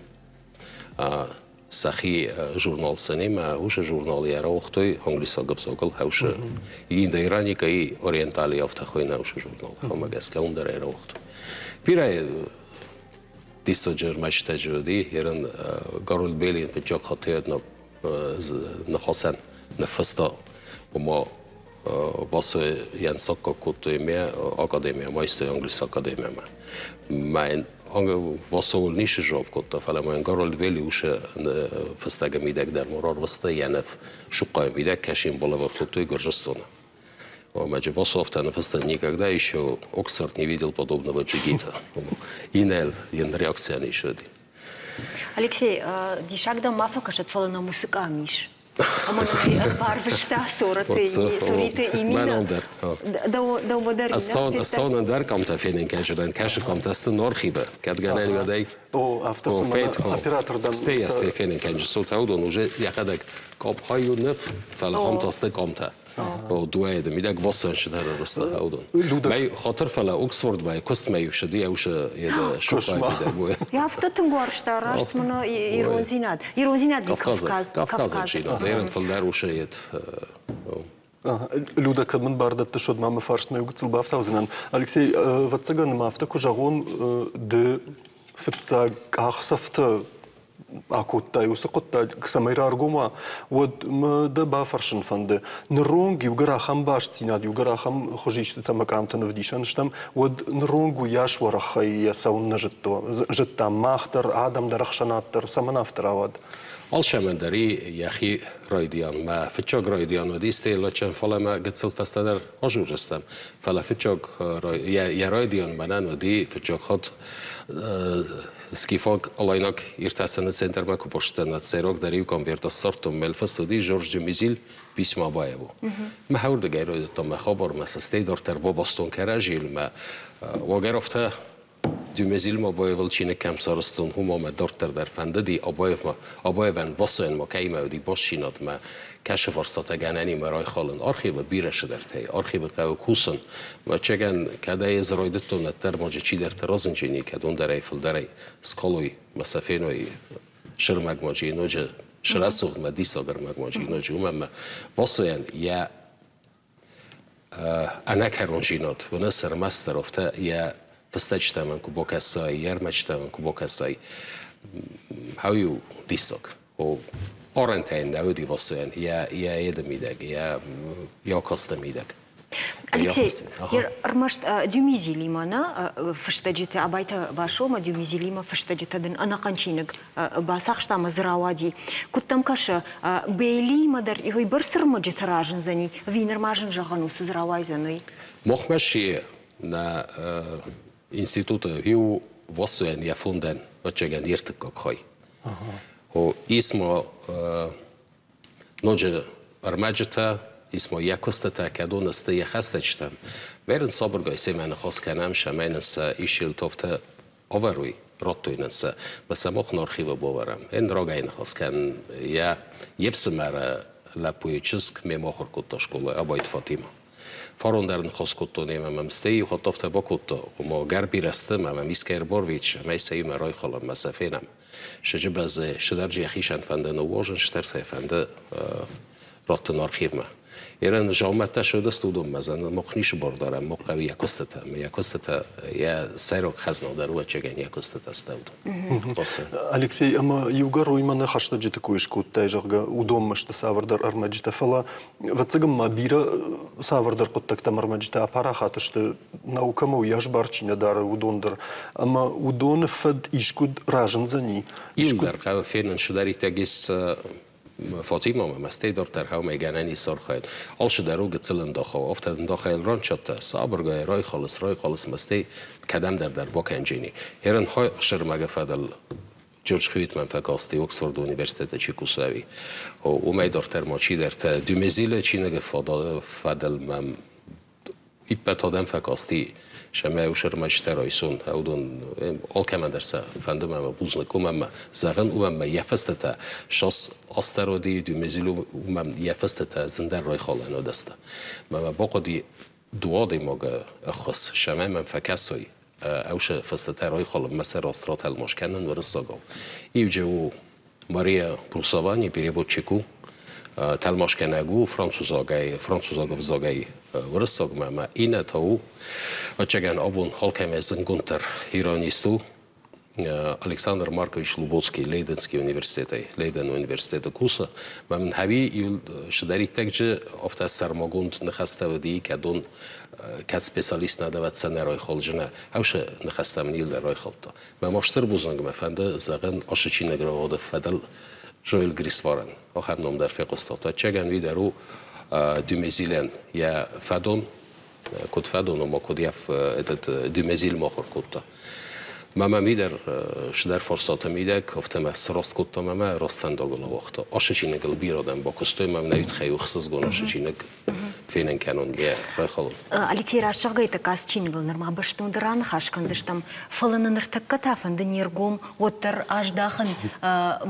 Сӕхи журнал сӕнимӕ уыцы журнал йӕ рауагътой англисаг ӕвзагыл хӕусы. Инда Ираника и Ориентали афтӕ хуыйны уыцы журнал. Ӕмӕ гӕсгӕ уым дӕр ӕй рауагътой. Бирӕ диссаджы ӕрмӕджытӕ уыди, ерын Гарольд Беллин фыццаг хатт ныхасӕн. Ныффыста, ома Васойӕн саккаг кодтой ме академия, айстой Англисы академиямӕ. Мӕ Васоуыл ницы жуапп кодта, фӕлӕ мӕ Гарольд Белли усы фыстӕгы мидӕг дӕр ма рарвыста йӕ ныв Шухъайы мидӕг кӕсин балӕвар кодтой Гуырдзыстоны. Омӕ Васо афтӕ ныфыста, никогда еще Оксфорд не видел подобного джигита. Инӕл йын реакция не ссыди. Алексей, диссаг дӕм ма фӕкӕсӕд, фӕлӕ нӕм уыцы къам ис. Ӕмӕ нын ӕрбарвыста Сориты Имина. Дӕумӕ дӕр Астонӕн дӕр къамтӕ фенын кӕсырӕн, кӕсы къамтӕ сты Норхибы. Кӕд гӕнӕн уӕдӕй О, афтӕ цыма оператор дӕм Стей, стей фенын кӕнджы сота уыдон уже йӕхӕдӕг къопхайу ныв, фӕлӕ хамтӕ сты къамтӕ. Дуайы мидӕг вассанчы дӕр ӕрвыста уыдон. Мӕй хатыр, фӕлӕ Оксфордмӕ куыстмӕ иу сыди, еусы еды шухъай мидӕг. Афтӕ тынг уарзта раст мын ирондзинад. Ирондзинад Кавказ. Кавказаг зинад. Ерын фылдӕр усы ед. Люда, кӕд мын бар дӕттыс, уӕд ма мӕ фарстмӕ иу гыццыл бафтаудзынӕн. Алексей, ӕвӕццӕгӕн ма афтӕ куы зӕгъон, ды фыццаг къахдзӕфтӕ акодтай уыцы хъуыддаг, цӕмӕй раргом уа, уӕд мӕ дӕ бафӕрсын фӕнды. Ныронг иугӕр ахӕм бастдзинад, иугӕр ахӕм хуызистытӕ ӕмӕ къамтӕ нывдисӕн стӕм, уӕд ныронг уыйас уӕрӕхӕй йӕ цӕуын нӕ зыдтам мах дӕр, адӕм дӕр, ӕхсӕнад дӕр. Цӕмӕн афтӕ рауад? Алцӕмӕн дӕр и йӕхи райдиан. Мӕ фыццаг райдиан уыди Стеллачӕн, фӕлӕ мӕ гыццыл фӕстӕдӕр азурдзыстӕм. Фӕлӕ фыццаг йӕ райдиан мӕнӕн уыди фыццаг хатт Скифаг алайнаг иртасӕны центрмӕ куы бырстӕн, уӕд сӕйрагдӕр иу конверт ссардтон, мӕ фыст уыди Жорж Дюмезиль письма Абаеву. Мӕ уырдыгӕй райдыдтон мӕ хабар, мӕ цӕстӕй дарддӕр бабастон кӕрӕдзийыл, мӕ уагӕр афтӕ Дюмезиль Абаевыл чиныг кӕм сарӕзтон, уымӕ мӕ дарддӕр дӕр фӕндыди Абаевмӕ, Абаевӕн Васойӕн ма кӕимӕ уыди бастдзинад, мӕ кӕсы фарстатӕ гӕнӕнимӕ райхалын. Архивы бирӕ цыдӕртӕ архивы хъӕуы кусын. Ӕвӕццӕгӕн, кӕд ӕй ӕз райдыдтон, уӕддӕр ма чидӕртӕ разынджыни, кӕд уындӕрӕй фылдӕрӕй скалой мӕ сӕ феной сырмӕг ма чи ноджы срӕсугъд мӕ диссаг ӕрмӕг ма чи ноджы, уымӕн мӕ Васойӕн йӕ ӕнӕкӕрондзинад уыныс ӕрмӕстдӕр афтӕ йӕ фыстӕджытӕ мӕн куы бакӕсай, йӕ ӕрмӕджытӕ мӕн куы бакӕсай, хауиу диссаг. О, арӕнтӕ йын нӕ уыди Васойӕн йӕ йӕ еды мидӕг, йӕ йӕ акасты мидӕг. Алексей, ӕрмӕст Дюмизилимӕ нӕ фыстӕджытӕ, Абайты Васомӕ Дюмизилимӕ фыстӕджытӕ дын ӕнӕхъӕн чиныг бацахста ӕмӕ дзы рауади. Куыд дӕм кӕсы, Бейлиимӕ дӕр уыйбӕрц ӕрмӕджытӕ разындзӕни, ӕви нырма зын зӕгъӕн у, цы дзы рауайдзӕн, уый? Махмӕ си нӕ институты иу Васойӕн йӕ фондӕн, ӕвӕццӕгӕн, йе ртыккаг хай. Ис ма ноджы ӕрмӕджытӕ, ис ма йӕ куыстытӕ, кӕдон сты йӕ хӕстӕджытӕм. Мӕ сабыргай семӕ ныхас кӕнӕм, цӕмӕй нын сӕ исчи ӕвӕрой, радтой нын сӕ. Мӕ сӕ мах архивы бавӕрӕм. Эн рагӕй ныхас кӕнын йӕ йе фсымӕры лӕппуйы чызг мемӕ ахуыр кодта скъолайы Абайты Фатимӕ. Фарон дӕр ныхас кодтон ӕмӕ мӕм стӕй иу хатт афтӕ бакодта, ома гӕр бирӕ сты, ӕмӕ мӕм искӕй ӕрбарвит, цӕмӕй сӕ иумӕ райхалӕм мӕ сӕ фенӕм. Сыджы бӕззы, сыдӕрджы йӕхицӕн фӕнды ныууозын, стӕртӕ фӕнды раттын архивмӕ. Ерын заумӕттӕ сыдыст уыдонмӕ зӕн мах ницы бар дарӕм, мах хъӕуы йӕ куыстытӕ, ӕмӕ йӕ куыстытӕ йӕ сӕйраг хӕзна дӕр уӕччегӕн йӕ куыстытӕ сты уыдон. Алексей, ӕмӕ иугӕр уый мӕнӕ хӕстӕджыты кой скодтай, зӕгъгӕ, уыдонмӕ сты цавӕрдӕр ӕрмӕджытӕ, фӕлӕ ӕвӕццӕгӕн ма бирӕ цавӕрдӕр хъуыддӕгтӕм ӕрмӕджытӕ апарахат сты, наукӕмӕ уыйас бар чи нӕ дары, уыдон дӕр. Ӕмӕ уыдоны фӕд искуыд разындзӕни? Иугӕр хъӕуы фенын цыдӕриддӕр ис Фатимамӕ мӕстӕй дарддӕр хъӕумӕ гӕнӕн ис архайын. Алцыдӕр у гыццыл ӕндахау. Афтӕ ӕндахӕй ранчатта, сабыргай райхалыс, райхалыс мӕстӕй кӕдӕмдӕр дӕр бакӕнджени. Ерын сырмӕгы фӕдыл Джордж Хьюитман фӕкасти Оксфорды университеты чи кусӕви. Уымӕй дарддӕр ма чидӕртӕ Дюмезилы чиныгы фӕдыл мӕм иппӕт адӕм фӕкасти, сӕмӕ ӕрмӕстдӕр райсон, уыдон алкӕмӕн дӕр сӕ фӕнды мӕ бузныг, уымӕн мӕ зӕгъын, уымӕн мӕ йӕ фыстытӕ сас астероиды Дюмезилы уымӕн йӕ фыстытӕ зындӕр райхалӕн уыдысты. Мӕ мӕ бахъуыди дыууӕ адӕймагы ӕххуыс, цӕмӕй мӕм фӕкӕсой ӕвсы фыстытӕ райхалын, мӕ сӕ раст ратӕлмац кӕнын уырыссагау. Иуджы у Мария Брусавани, переводчик у, тӕлмацгӕнӕг у французагӕй, французаг ӕвзагӕй уырыссагмӕ, ӕмӕ иннӕ та у, ӕвӕццӕгӕн, абон алкӕмӕй зындгонддӕр иранист у. Александр Маркович Лубоцкий Лейденский университетӕй, Лейдены университеты кусы. Мӕ мын хӕви иу сыдӕриддӕгджы афтӕ сӕрмагонд ныхӕстӕ уыди, кӕдон кӕд специалист нӕ дӕвӕццӕ нӕ райхалджынӕ, ӕвсе ныхӕстӕ мын иу дӕр райхӕлдта. Мӕ ма стыр бузныг мӕ фӕнды зӕгъын ашы чиныг рауагъды фӕдыл Жоэль Грисварӕн. Ахӕм ном дӕр фехъуыстат. Ӕвӕццӕгӕн уый дӕр у Дюмезилӕн йӕ фӕдон куыд фӕдон, ома куыд йӕ этот Дюмезиль махуыр кодта. Мӕ мӕ мидӕр сыдӕр фарстатӕ мидӕг, афтӕ мӕ сраст кодта мӕ мӕ раст фӕндагыл ауагъта. Ашы чиныгыл бирӕ адӕм бакуыстой, мӕ мын ӕй ӕхсызгон ашы чиныг фенын кӕнон, йӕ райхалын. Алексей, раст зӕгъгӕйӕ, ацы чиныгыл нырма бӕстондӕр раныхас кӕндзыстӕм, фӕлӕ нӕ ныртӕккӕ та фӕнды не ргом уӕддӕр аздахын,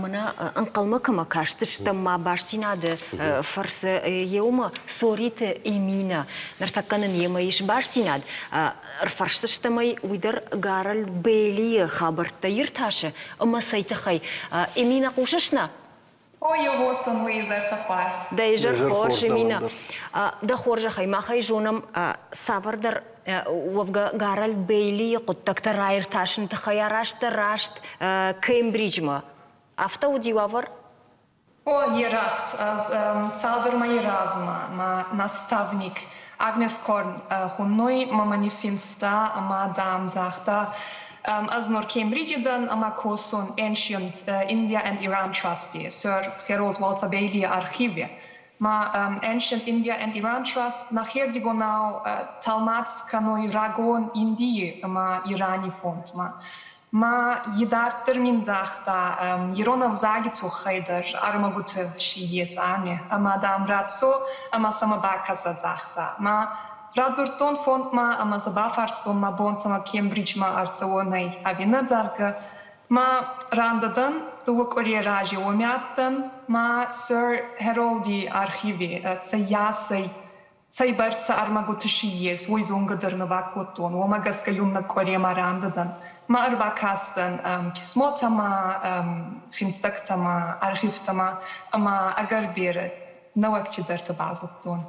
мӕнӕ ӕнхъӕлмӕ кӕмӕ кастыстӕм ма бастдзинады фӕрцы еумӕ Цориты Эминӕ. Ныртӕккӕ нын йемӕ ис бастдзинад. Ӕрфӕрсдзыстӕм ӕй, уый дӕр Гарольд Бейлийы хабӕрттӕ иртасы ӕмӕ цӕй тыххӕй. Эминӕ, хъусыс нӕ? О, Йегъовӕ, уый изӕрты хорз. Дӕ изӕр хорз, Эминӕ. Дӕ хорзӕхӕй, мах ӕй зонӕм, цавӕрдӕр уӕвгӕ Гарольд Бейлийы хъуыддӕгтӕ раиртасыны тыххӕй арӕзт дӕр раст Кембриджмӕ. Афтӕ уыди уавӕр? О, е раст. Ӕз цалдӕр мӕйи размӕ мӕ наставник Агнес Корн хуннуй, мӕмӕ ниффинста ӕма, дам, загъта, ӕз нур Кембриджи дӕн ӕма косун Ancient India and Iran Trust-и, Sir Harold Walter Bailey архиви. Ма Ancient India and Iran Trust нӕхердигонау тӕлмац кӕнуй рагон Индийи ӕма Ирани фондмӕ. Ма идарддӕр мин загъта, ирон ӕвзаги туххӕй дӕр ӕрмӕгутӕ си ес ами, ӕма, дам, рацо ӕма сӕмӕ бакӕсӕ, загъта. Ма радзурдтон фондмӕ ӕма сӕ бафарстон, мӕ бон сӕмӕ Кембриджмӕ ӕрцӕуон ӕй ӕви нӕ, зӕгъгӕ. Ма рандӕ дӕн, дууӕ къуӕрей рази уоми адтӕн, ма Сэр Хэролди архиви цӕййасӕй цӕйбӕрцӕ ӕрмӕгути си ес, уой зонгӕ дӕр нӕ бакодтон. Уомӕ гӕсгӕ еунӕг къуӕремӕ рандӕ дӕн. Ма ӕрбакастӕн писмотӕмӕ, финстӕгтӕмӕ, архивтӕмӕ ӕма ӕгӕр берӕ нӕуӕг цидӕртӕ базудтон.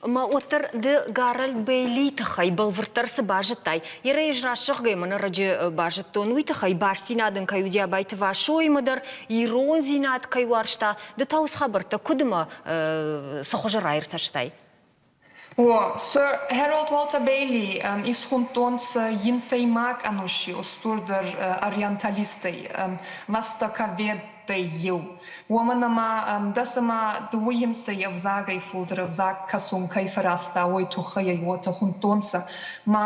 Ӕмӕ уӕддӕр ды Гарольд Бейлийы тыххӕй бӕлвырддӕр цы базыдтай? Йӕ ӕз раст зӕгъгӕ мӕнӕ раджы базыдтон, уый тыххӕй бастдзинад ын кӕй уыди Абайты Васоимӕ дӕр, ирондзинад кӕй уарзта. Ды та уыцы хабӕрттӕ куыд ӕмӕ цы хуызы раиртӕстай? О, Сэр Хэролд Уолтер Бейли исхундтонцӕ инсӕймаг ӕноси устурдӕр ориенталисттӕй, востоковедтӕй еу. Уомӕн ӕма дӕсӕмӕ дууинсӕй ӕвзагӕй фулдӕр ӕвзаг кӕсун ке фӕразта, уой туххӕй ӕй уотӕ хундтонцӕ. Ма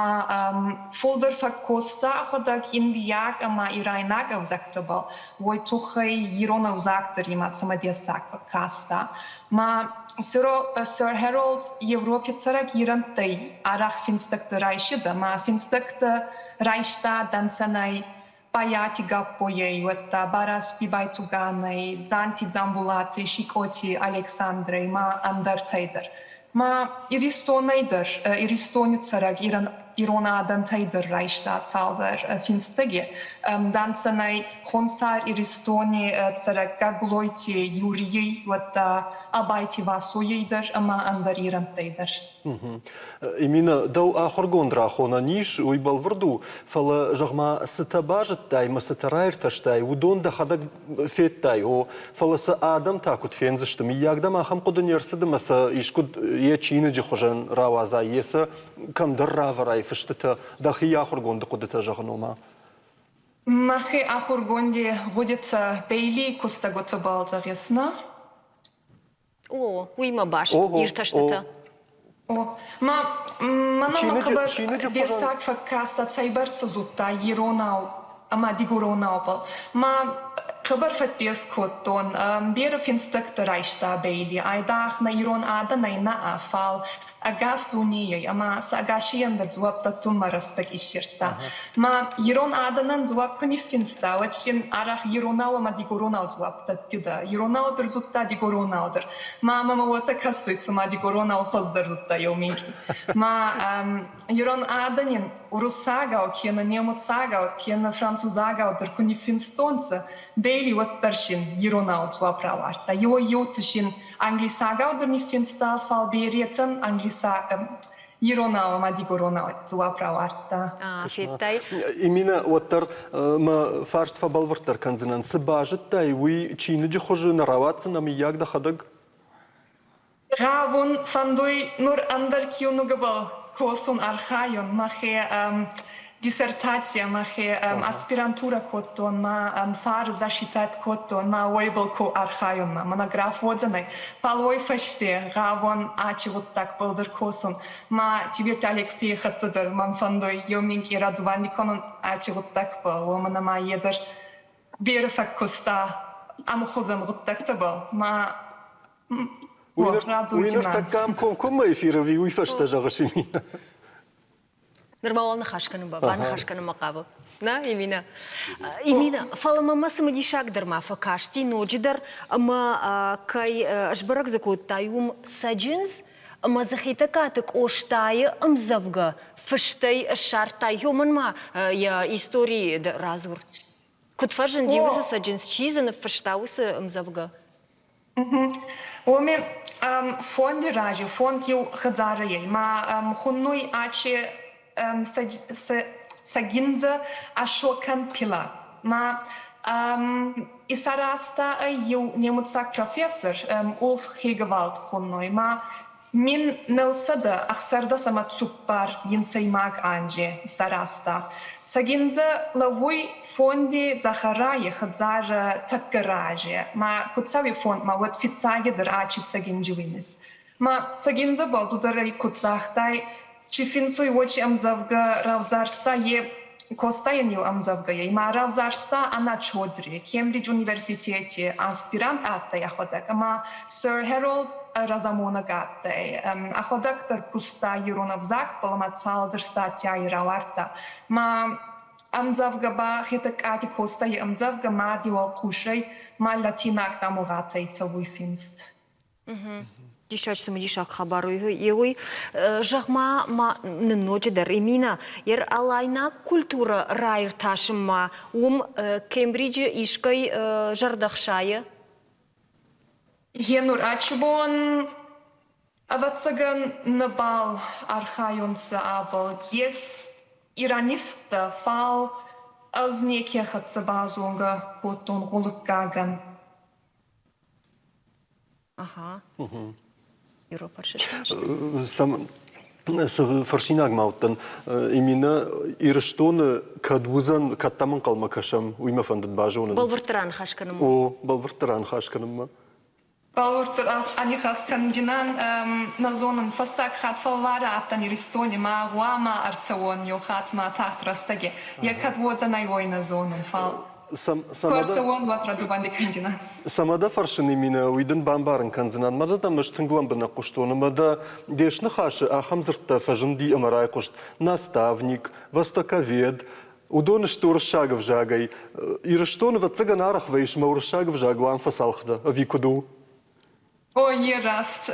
фулдӕр фӕккодта ӕхуӕдӕг индийаг ӕма ирайнаг ӕвзӕгтӕбӕл. Уой туххӕй ирон ӕвзаг дӕр имӕ цӕмӕдессаг фӕккаста. Ма Сэр Хэролд Европи цӕрӕг ирӕнттӕй арӕх финстӕгтӕ райсидӕ ма финстӕгтӕ райста дӕнцӕнӕй Байати Гаппойӕй, уӕдта Барасби Байтуганӕй, Дзанти Дзамбулатӕй, Сикъоти Александрӕй ма ӕндӕртӕй дӕр. Ма Иристонӕй дӕр, Иристони цӕрӕг ирон адӕнтӕй дӕр райста цалдӕр финстӕги. Дӕнцӕнӕй Хонсар Иристони цӕрӕг Гаглойти Юрийӕй, уӕдта Абайти Васойӕй дӕр ӕма ӕндӕр ирӕнттӕй дӕр. Имина, дӕу ахуыргонд рахонӕн ис, уый бӕлвырд у, фӕлӕ, зӕгъ-ма, цытӕ базыдтай ӕмӕ цытӕ раиртӕстай, уыдон дӕхӕдӕг федтай, о, фӕлӕ сӕ адӕм та куыд фендзысты? Мыййаг дӕм ахӕм хъуыды не рцыд ӕмӕ сӕ искуыд йӕ чиныджы хуызӕн рауадзай, йе сӕ кӕмдӕр равӕрай фыстытӕ, дӕхи ахуыргонды хъуыдытӕ зӕгъын ома? Мӕхе ахургонди гъудитӕ Бейли кустӕгутӕбӕл зӕгъес, нӕ? О, уый мӕ баст иртӕстытӕ. О, ма мӕнӕ мӕ хъӕбӕр дессаг фӕккастӕ, цӕйбӕрцӕ зудта иронау ӕма дигоронаубӕл. Ма хъӕбӕр фӕддес кодтон. Берӕ финстӕгтӕ райста Бейли. Айдагъ нӕ ирон адӕнӕй нӕ, фал ӕгас дуйнейӕй ӕма сӕ ӕгасейӕн дӕр дзуапп дӕттунмӕ рӕстӕг иссердта. Ма ирон адӕнӕн дзуапп ку ниффинста, уӕд син арӕх иронау ӕма дигоронау дзуапп дӕттидӕ. Иронау дӕр зудта, дигоронау дӕр. Ма мӕмӕ уотӕ кӕсуй, цума дигоронау хуӕздӕр зудта еу минкъий. Ма ирон адӕни уруссагау кенӕ немуцагау, кенӕ французагау дӕр ку ниффинстонцӕ, Бейли уӕддӕр син иронау дзуапп равардта. Еуӕй-еутӕ син англисагау дӕр ниффинста, фал беретӕн англиса Иронау ӕма дигоронау дзуапп равардта. Федтай? Имина, уӕддӕр мӕ фарст фӕбӕлвырддӕр кӕндзынӕн. Цы базыдтай, уый чиныджы хуызы нӕ рауадздзынӕ, мыййаг, дӕхӕдӕг? Гъавун фӕндуй нур ӕндӕр киунугӕбӕл косун, архайун. Мӕхе диссертацийӕ, мӕхе аспирантурӕ кодтон, ма фар защитать кодтон, ма уойбӕл ку архайун, ма монограф уодзӕнӕй. Фал уой фӕсте гъавун ачи гъуддагбӕл дӕр косун. Ма Чибирти Алексейи хӕццӕ дӕр мӕн фӕндуй еу минкъий радзубанди кӕнун ачи гъуддагбӕл, уомӕн ӕма е дӕр берӕ фӕккуста ӕмхузӕн гъуддӕгтӕбӕл. Ма Уый ныртӕккӕ ам комкоммӕ эфиры ӕви уый фӕстӕ зӕгъыс, Эмина? Нырма уал ныхас кӕнынмӕ, баныхас кӕнынмӕ хъавы. На, Эмина? Эмина, фӕлӕ мӕ цымыдисаг дӕр ма фӕкасти ноджыдӕр, ӕмӕ кӕй сбӕрӕг дзы кодтай, уым цӕджындз ӕмӕ дзы Хетӕгкаты Къостайы ӕмдзӕвгӕ фыстӕй ссардтай. Уымӕн ма йӕ историйы радзур. Куыд фӕзынди уыцы цӕджындз, чи дзы ныффыста уыцы ӕмдзӕвгӕ? Уоми фонди рази, фонд еу хӕдзарӕй ма хуннуй ачи цӕгиндзӕ Ашокӕн пила. Ма исаразта ӕй еу немуцаг профессор Улф Хегевалд хуннуй. Ма 1960 ӕма цуппар инсӕймаг анзи исаразта. Цӕгиндзӕ лӕууй фонди дзӕхӕрайи хӕдзарӕ тӕккӕ рази, ма ку цӕуй фондмӕ, уӕд фиццагидӕр ачи цӕгиндзи уинис. Ма цӕгиндзӕбӕл ду дӕр ӕй куд загътай, чи финсуй, уочи ӕмдзӕвгӕ равзарста е Костайӕн еу ӕмдзӕвгӕйӕй ма равзарста Анна Чодри, Кембридж университети аспирант адтӕй ӕхуӕдӕг ӕма Sir Harold разамонӕг адтӕй. Ӕхуӕдӕг дӕр куста ирон ӕвзагбӕл ӕма цалдӕр статьяй равардта. Ма ӕмдзӕвгӕ ба Хетӕгкати Костай ӕмдзӕвгӕ мади уӕлхъусӕй ма латинаг дамугъатӕй цӕуй финст. Диссаджы цымыдисаг хабар у уый. Зӕгъ-ма ма нын ноджыдӕр, Эмина, йӕ алайнаг культурӕ раиртасынмӕ уым Кембриджы искӕй зӕрдӕ хсайы? Гъенур ачбон, ӕвӕццӕгӕн, нӕбал архайунцӕ абон. Ес иранисттӕ, фал ӕз неке хӕццӕ базонгӕ кодтон гъулуккагӕн. Ага. Цы фӕрсинаг ма уыдтӕн, Имина Ирыстоны кӕд уыдзӕн, кӕд дӕм ӕнхъӕлмӕ кӕсӕм, уый мӕ фӕндыд базонын. Бӕлвырддӕр аныхас кӕнынмӕ. О, бӕлвырддӕр аныхас кӕнынмӕ. Бӕлвырддӕр аныхас кӕнджынӕн нӕ зонын, фӕстаг хатт фӕлварӕ адтӕн Иристони, ма гъуамӕ ӕрцӕуон еу хатт ма тагъд рӕстӕги. Е кӕд уодзӕнӕй, уой нӕ зонун, фал Цӕмӕ дӕ фӕрсын, Эминӕ, уый дын бамбарын кӕндзынӕн. Мӕнӕ дӕм ӕз тынг лӕмбынӕг хъуыстон ӕмӕ дӕ де сныхасы ахӕм дзырдтӕ фӕзынди ӕмӕ райхъуыст: наставник, востоковед. Уыдон сты уырыссаг ӕвзагӕй. Ирыстоны, ӕвӕццӕгӕн, арӕх вӕййыс мӕ уырыссаг ӕвзагыл ам фӕцалх дӕ, ӕви куыд у? О, е раст.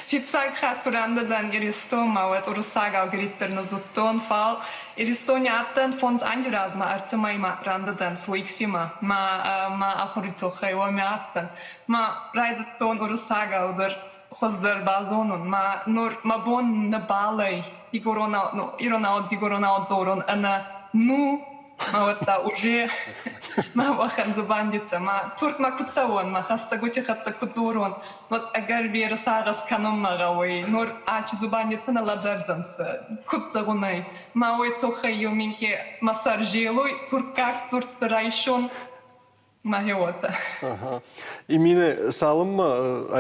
Фиццаг хатт ку рандӕ Иристонмӕ, уӕд уруссагау гӕриддӕр нӕ зудтон, фал Иристони адтӕн фондз анзи размӕ ӕртемӕймӕ рандӕ Суиксимӕ, ма мӕ ахури туххӕй уоми адтӕн. Ма райдӕдтон уруссагау дӕр хуӕздӕр базонун. Ма нур мӕ бон нӕбал ӕй игоронау, ну, иронау, дигоронау дзорун ӕнӕ ну ма уӕдта уже ма уӕхӕн дзубандитӕ, ма Туркмӕ ку цӕуон, мӕ хӕстӕгути хӕццӕ ку дзорон, уӕд ӕгӕр берӕ сагъӕс кӕнунмӕ гъӕуй. Нур ачи дзубандитӕ нӕ лӕдӕрдзӕнцӕ, куд зӕгъунӕй. Ма уой туххӕй еу минкъий мӕ сӕр зелуй, турккаг дзурдтӕ райсун мӕхе уотӕ. Имине, цалынмӕ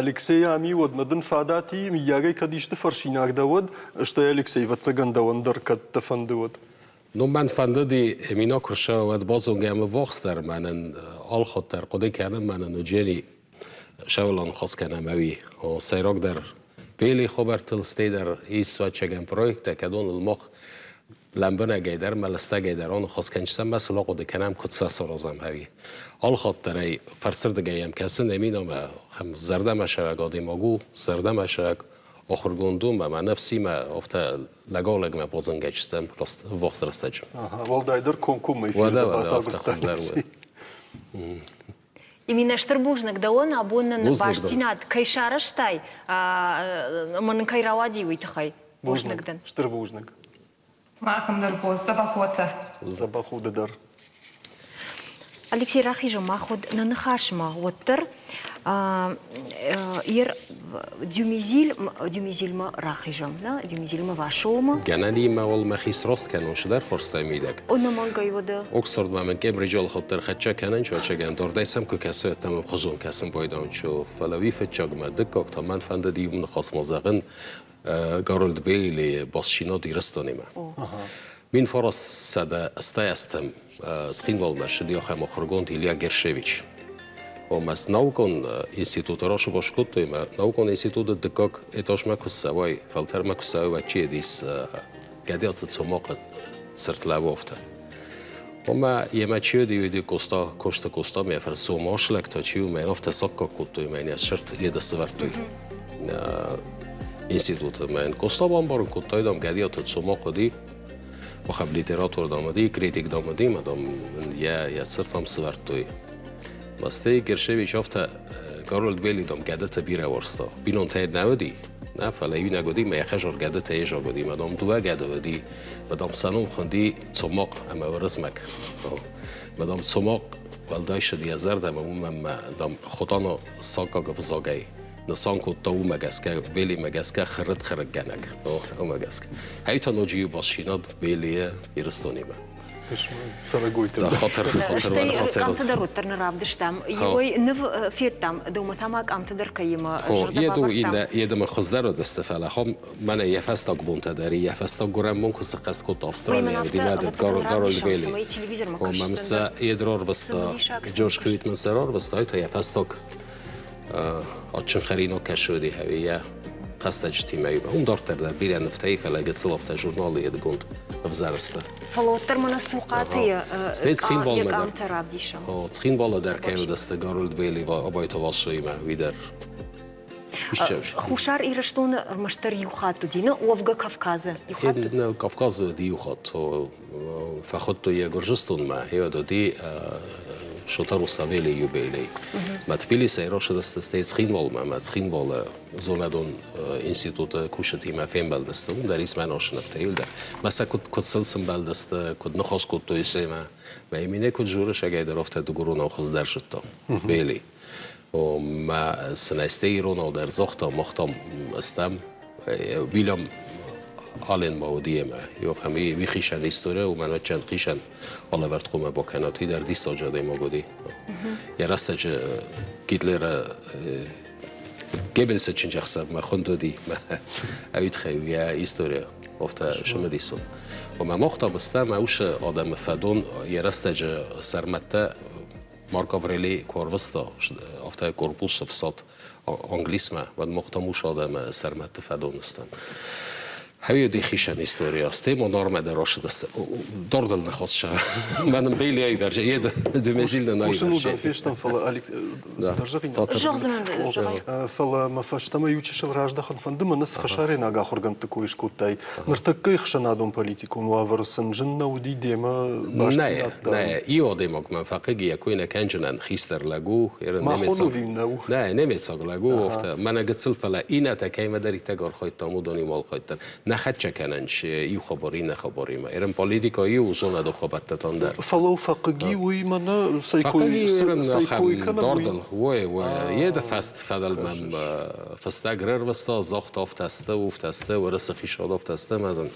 Алексей ами, уӕдмӕ дын фадат и, мыййагӕй кӕд исты фӕрсинаг дӕ уӕд, стӕй Алексей, ӕвӕццӕгӕн, дӕуӕн дӕр кӕд дӕ фӕнды, уӕд. Ну, мӕн фӕндыди Эмина куы рсӕуа, уӕд базонгӕ ӕмӕ ввахсдӕр мӕнӕн алхатт дӕр хъуыды кӕнын мӕнӕн уыджени сӕвӕллон хос кӕнӕм ӕви сӕйрагдӕр Пели хабӕрттыл, стӕй дӕр ис ӕвӕццӕгӕн проекттӕ, кӕдоныл мах лӕмбынӕгӕй дӕр ӕмӕ лыстӕгӕй дӕр аныхас кӕнджытӕм ӕмӕ сыл ахъуыды кӕнӕм, куыд сӕ саразӕм ӕви. Алхатт дӕр ӕй фӕрсырдыгӕй йӕм кӕсын, Эминамӕ зӕрдӕмӕсӕвӕг адӕймаг у, зӕрдӕмӕсӕвӕг ахуыргонд у, ӕмӕ нӕфсимӕ афтӕ лӕгау-лӕгмӕ базонгӕ стӕм ввахс рӕстӕджы. Уӕлдайдӕр комкоммӕ эфиры бацагуырдта. Иминӕ, стыр бузныг дӕуӕн, абон нын бастдзинад кӕй сарӕзтай ӕмӕ нын кӕй рауади, уый тыххӕй. Бузныг дын. Стыр бузныг. Махӕн дӕр боз дзӕбӕх уотӕ. Дзӕбӕх уды дӕр. Алексей рахизы мах уыд нӕ ныхасмӕ уӕддӕр ер Дюмезиль Дюмезильмӕ рахизӕм, нӕ Дюмезильмӕ Вашомы. Гӕнӕнимӕ уал мӕхи срост кӕнон цыдӕр фарстай мидӕг. Ӕнӕмӕнгӕй уӕдӕ. Оксфордмӕ мын Кембриджы алхӕддӕр хӕццӕ кӕнӕн чуачӕгӕн дордӕй сӕм куы кӕсы, ӕмӕ ӕмхуызон кӕсын байдауын чу. Фӕлӕ уый фыццагмӕ, дыккаг та мӕн фӕндыд иу ныхасмӕ зӕгъын Гарольд Бейли бастдзинад Ирыстонимӕ. 1980-ӕм Цхинвалмӕ ссыди ахӕм ахуыргонд Илья Гершевич. Омӕ наукон институты расыбас кодтой, ӕмӕ наукон институты дыккаг этажмӕ куы ссӕуай, фӕлтӕрмӕ куы ссӕуай, уӕд чи ис Гӕдиаты Цомахъы цыртлӕвовтӕ. Омӕ йемӕ чи уыди, уыди Коста, Косты Коста, мӕ фӕрцы уымӕ лӕгтӕ чи у, мӕ афтӕ саккаг кодтой, мӕ йын сырт йедӕ сӕвӕрдтой институты. Мӕ йын Коста бамбарын кодта, дам, Гӕдиаты Цомахъ уыди, ахӕм литератор, дам, уыди, критик, дам, уыди, мӕ, дам, йӕ, йӕ цырт ам сӕвӕрдтой. Стӕй Гершевич афтӕ Гарольд Бейли, дам, гӕдытӕ бирӕ уарзта. Бинонтӕ нӕ уыди, нӕ, фӕлӕ иунӕг уыди, мӕ йӕ хӕзар гӕдытӕ езаг уыди, мӕ, дам, дыууӕ гӕды уыди, Мадам сӕ ном хуынди Цомахъ ӕмӕ Уырызмӕг. Мадам Цомахъ уӕлдай ссыд йӕ зӕрдӕмӕ, уымӕн ӕмӕ, дам, Хотаны саккаг ӕвзагӕй нысан кодта уымӕ гӕсгӕ, Белимӕ гӕсгӕ хыррытт-хыррытгӕнӕг. Уымӕ гӕсгӕ. Ай та ноджы иу бастдзинад Белийы Ирыстонимӕ. Цӕрӕгойты. Хатыр, хатыр, Стӕй къамты дӕр уӕддӕр нӕ равдыстам. Иуӕй ныв федтам, дӕумӕ та ма къамты дӕр кӕимӕ зӕрдӕ бавӕрдтам. Едымы хуыздӕр уыдысты, фӕлӕ хом мӕнӕ йӕ фӕстаг бонтӕ дӕр, йӕ фӕстаг гуырӕн бон куы сыхъӕз кодта Австралийы, уыдимӕ Гарольд Бейли. Омӕ сӕ ед рарвыста, Джордж Хьюитман сӕ рарвыста, ай та йӕ фӕстаг адджын хӕринаг кӕсы уыди, ӕви йӕ хӕстӕджытимӕ уым дарддӕр дӕр бирӕ нывтӕ и, фӕлӕ гыццыл афтӕ журналы едгонд ӕвзӕрста. Фӕлӕ уӕддӕр мӕнӕ Сухъаты йӕ къамтӕ равдисӕм. Цхинвалы дӕр кӕй уыдысты Гарольд Бейли Абайты Вассоимӕ, уый дӕр. Хуссар Ирыстоны ӕрмӕстдӕр иу хатт уыди, нӕ уӕвгӕ Кавказы иу хатт? Кавказы уыди иу хатт. Фӕхуыдтой йӕ Гуырдзыстонмӕ, уӕд уыди Шота Руставели юбилей. Мӕ Тбилисӕй рацыдысты стӕй Цхинвалмӕ, ӕмӕ Цхинвалы зонадон институты кусджытимӕ фембӕлдысты. Уым дӕр ис мӕ носынӕгтӕ иуылдӕр. Мӕ сӕ куыд, куыд сыл сымбӕлдысты, куыд ныхас кодтой семӕ. Мӕ иминӕ куыд журы, сагӕй дӕр афтӕ дыгуронау хуыздӕр зыдта. Бели. Мӕ сынӕстӕ иронау дӕр загъта, махтам стӕм. Вильям Аллен ма уыди ӕмӕ ахӕм хицӕн история, уымӕн ӕвӕццӕгӕн хицӕн алӕвӕрд хъуамӕ бакӕнат, уый дӕр диссаджы адӕймаг уыди. Йӕ рӕстӕджы Гитлеры Геббельсы чындзӕхсӕвмӕ хуынд уыди, ӕви тыххӕй йӕ история афтӕ цымыдисон. Омӕ махтам стӕм уыцы адӕмы фӕдон йӕ рӕстӕджы сӕрмӕттӕ Марк Аврелий куы ӕрвыста, афтӕ корпус ӕфсад Англисмӕ, уӕд мохтамус адӕмы сӕрмӕтты фӕдоныстӕн. Хӕйödi хицӕн история, стӕй ма нормӕ дӕр рацыдысты. Дардыл ныхас Мӕнӕн Бейли айвӕрзы, е Дюмезиль нӕ Хъусын уыдон фестӕм, фӕлӕ цыдӕр зӕгъин. Фӕлӕ мӕ фӕстӕмӕ иу чысыл раздӕхын фӕнды, мӕнӕ цы фӕсарӕйнаг ахуыргӕндты кой скодтай. Ныртӕккӕйы ӕхсӕнадон-политикон уавӕры сын зын нӕ уыди демӕ бастдзинад? Нӕ, иу адӕймаг мӕм фӕхъыг йӕ кой нӕ кӕнджынӕн хистӕр лӕг у. Немецаг Нӕ, немецаг лӕг у, афтӕ. Мӕнӕ гыццыл, фӕлӕ иннӕтӕ кӕимӕдӕриддӕр архайдтам, уыдонимӕ архайдтам. Нӕ хӕццӕ кӕнӕн иу хабар иннӕ хабаримӕ. Ерын политика иу, зонады хабӕрттӕ та ӕндӕр. Фӕлӕ фӕхъыг и уый мӕнӕ цӕй кой кӕнӕм, уый. Ой, ой, еды фӕст фӕдыл мӕм фӕстаг рарвыста, загъта афтӕ уфтӕ Уӕрӕсе хицауад афтӕ мӕзын.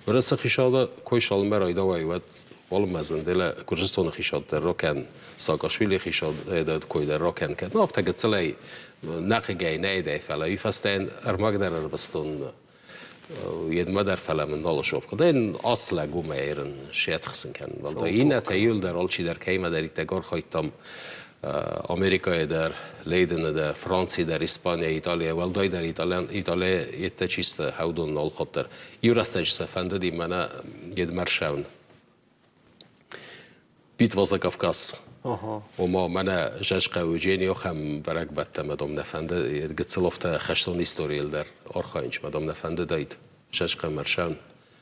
Уӕрӕсе хицауады кой салынмӕ райдауай, уӕд Олмӕзын деле Гуырдзыстоны хицауад дӕр ракӕн, Саакашвили хицауад кой дӕр ракӕн, кӕд афтӕ гыццылӕй нӕхъыгӕй нӕ фӕлӕ уый фӕстӕ ӕрмӕг дӕр ӕрвыстон йедмӕ дӕр, фӕлӕ мын нал сопкод. Эн ас лӕг у мӕ ерын сиӕтхсын кӕнын. Иннӕтӕ иуылдӕр алчидӕр кӕимӕдӕриддӕр архайдтам Америкӕйы дӕр, Лейдены дӕр, Францийы дӕр, Испанийы, Италийы, уӕлдайдӕр Италийы йедтӕ чисто хӕудон нал хатт дӕр. Иу рӕстӕджы сӕ фӕндыди мӕнӕ йедмӕ рсӕуын. Битва за Кавказ. Ома мӕнӕ Зӕзхъӕуы Джени ахӕм бӕрӕгбӕттӕ мӕ нӕ фӕнды, гыццыл афтӕ хӕстон историйыл дӕр архайынч мӕ нӕ фӕндыдаид Зӕзхъӕумӕ рсӕуын,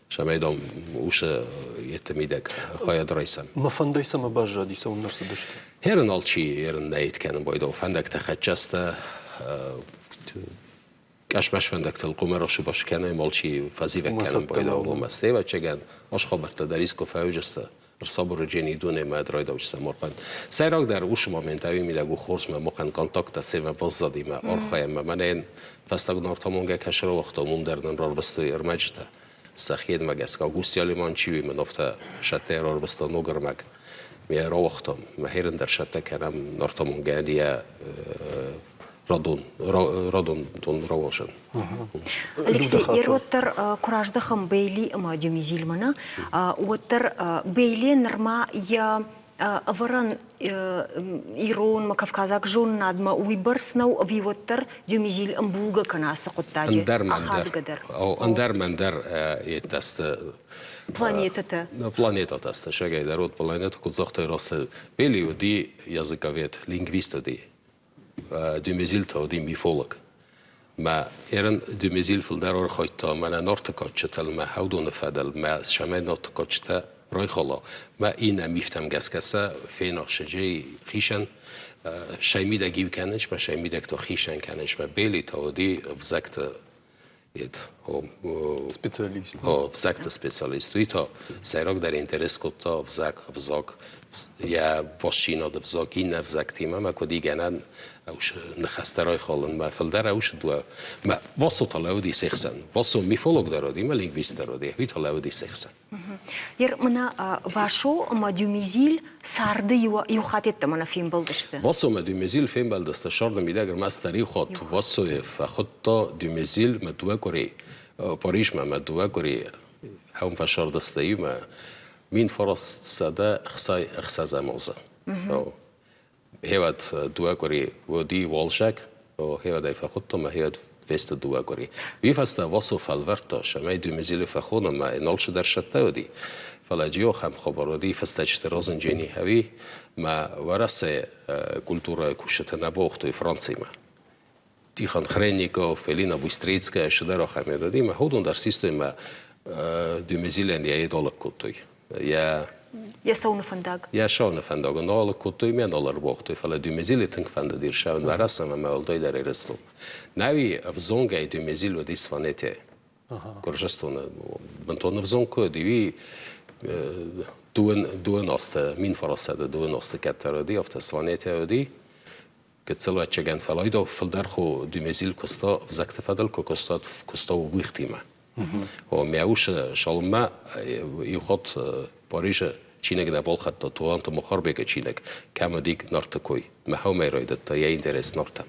цӕмӕй дам усы йедты мидӕг хайад райсӕм. Мӕ фӕндӕй цӕмӕ баззади, цӕуылнӕ рцыдысты? Херын алчи ерын нӕ кӕнын байдау фӕндӕгтӕ хӕццӕстӕ. Къӕсмӕсфӕндӕгтыл къуымӕрохсы кӕнӕ малчи фӕзивӕг кӕнын байдауыл ӕмӕ стӕвӕццӕгӕн ашхабӕдтӕ дӕр искуы фӕуыдзысты ӕрцабыры дуне мӕ райдауджытӕ морхъӕн. Сӕйрагдӕр уыцы момент ӕви мидӕг у хорз мӕ мохӕн контакттӕ семӕ баззадимӕ архайӕм мӕнӕн фӕстаг нартамонгӕ кӕсӕр уагътам, уым дӕр нын рарвыстой ӕрмӕджытӕ. Сӕхиедмӕ гӕсгӕ Августи Алиман чи уи мын афтӕ сӕттӕ рарвыста ног ӕрмӕг. Ме рауагътам, мӕ херын дӕр сӕттӕ кӕнӕм нартамонгӕ йӕ радон радон дон рауазӕн. Алексей, ер уӕддӕр куы раздӕхӕм Бейли ӕмӕ Дюмезильмӕ, нӕ, уӕддӕр Бейли нырма йӕ ӕвӕрӕн иронмӕ, кавказаг зонынадмӕ уыйбӕрц нӕу, ӕви уӕддӕр Дюмезиль ӕмбулгӕ кӕна ацы хъуыддаджы ахадгӕдӕр? Ӕндӕр мӕндӕр еттӕсты планетӕтӕ. Планетӕтӕ сты, сӕгӕйдӕр уыд планетӕ, куыд загътай, раст Бейли уыди языковед, лингвист уыди. Дюмезиль та уыди мифолог. Мӕ ерын Дюмезиль фылдӕр архайдта мӕнӕ Нарты кадджытыл, мӕ Хӕудоны фӕдыл, мӕ сӕмӕй Нарты кадджытӕ райхала. Мӕ иннӕ мифтӕм гӕсгӕ сӕ фена сыджы хицӕн сӕ мидӕг иу кӕнынц, мӕ сӕ мидӕг та хицӕн кӕнынц. Мӕ Бели та уыди взӕгты Специалист. Взӕгты специалист. Уый та сӕйрагдӕр интерес кодта взаг, взаг, йӕ бастдзинады взаг иннӕ взӕгтимӕ мӕ куыд и гӕнӕн ныхӕстӕ райхалынмӕ фылдӕр ӕвзыд дыууӕ. Мӕ Васо та лӕууыди се хсӕн. Васо мифолог дӕр уыди, мӕ лингвист дӕр уыди, уый та лӕууыди се хсӕн. Ер мына Васо ӕмӕ Дюмезиль царды иу хатт йеддӕмӕ нӕ фембӕлдысты. Васо ӕмӕ Дюмезиль фембӕлдысты сӕрды мидӕг ӕрмӕстдӕр иу хатт. Васойы фӕхуыдта Дюмезиль мӕ дыууӕ къуыри Парижмӕ мӕ дыууӕ къуыри хӕм фӕсӕрдысты иумӕ 1966 азы. Хевӕд дыууӕ къуыри уыди уалдзӕг, хевӕдӕй фӕхуыдтон ӕмӕ хевӕд фесты дыууӕ къуыри. Уый фӕстӕ Васо фӕлвӕрдта, цӕмӕй Дюмезилы фӕхонон ӕмӕ налчыдӕр сӕттӕ уыди. Фӕлӕ Джио ахӕм хабар уыди, фыстӕджыты разынджени ӕви мӕ Уӕрӕсе культурӕйы кусджытӕ нӕ бауагътой Францимӕ. Тихон Хренников, Элина Быстрицкая, цыдӕр ахӕм уыди ӕмӕ уыдон дӕр систой ӕмӕ Дюмезилӕн йӕ йед алыг кодтой. Йӕ Йӕ цӕуыны фӕндаг. Йӕ цӕуыны фӕндаг ын алыг кодтой ӕмӕ нал ӕрбауагътой, фӕлӕ Дюмезили тынг фӕндыд Ирсӕуын Уӕрӕсӕм ӕмӕ уӕлдайдӕр Ирыстон. Нӕуи ӕвзонгӕй Дюмезиль уыди Сванетӕйы. Гуырдзыстоны бынтон ӕвзонг куы уыди, уый дыууын азты, 1900 азты кӕддӕр уыди, афтӕ Сванетӕ уыди. Гыццыл ӕцӕгӕн фӕлӕ фылдӕр хо Дюмезиль куыста взӕгты фӕдыл, куы куыста, куыста убыхтимӕ. Мӕ ус Салыммӕ иу хатт Парижы чиныг нӕ балхӕдта, Тугъанты Мухарбекы чиныг, кӕм уыди Нарты кой. Мӕ хӕумӕй райдыдта йӕ интерес Нартӕм.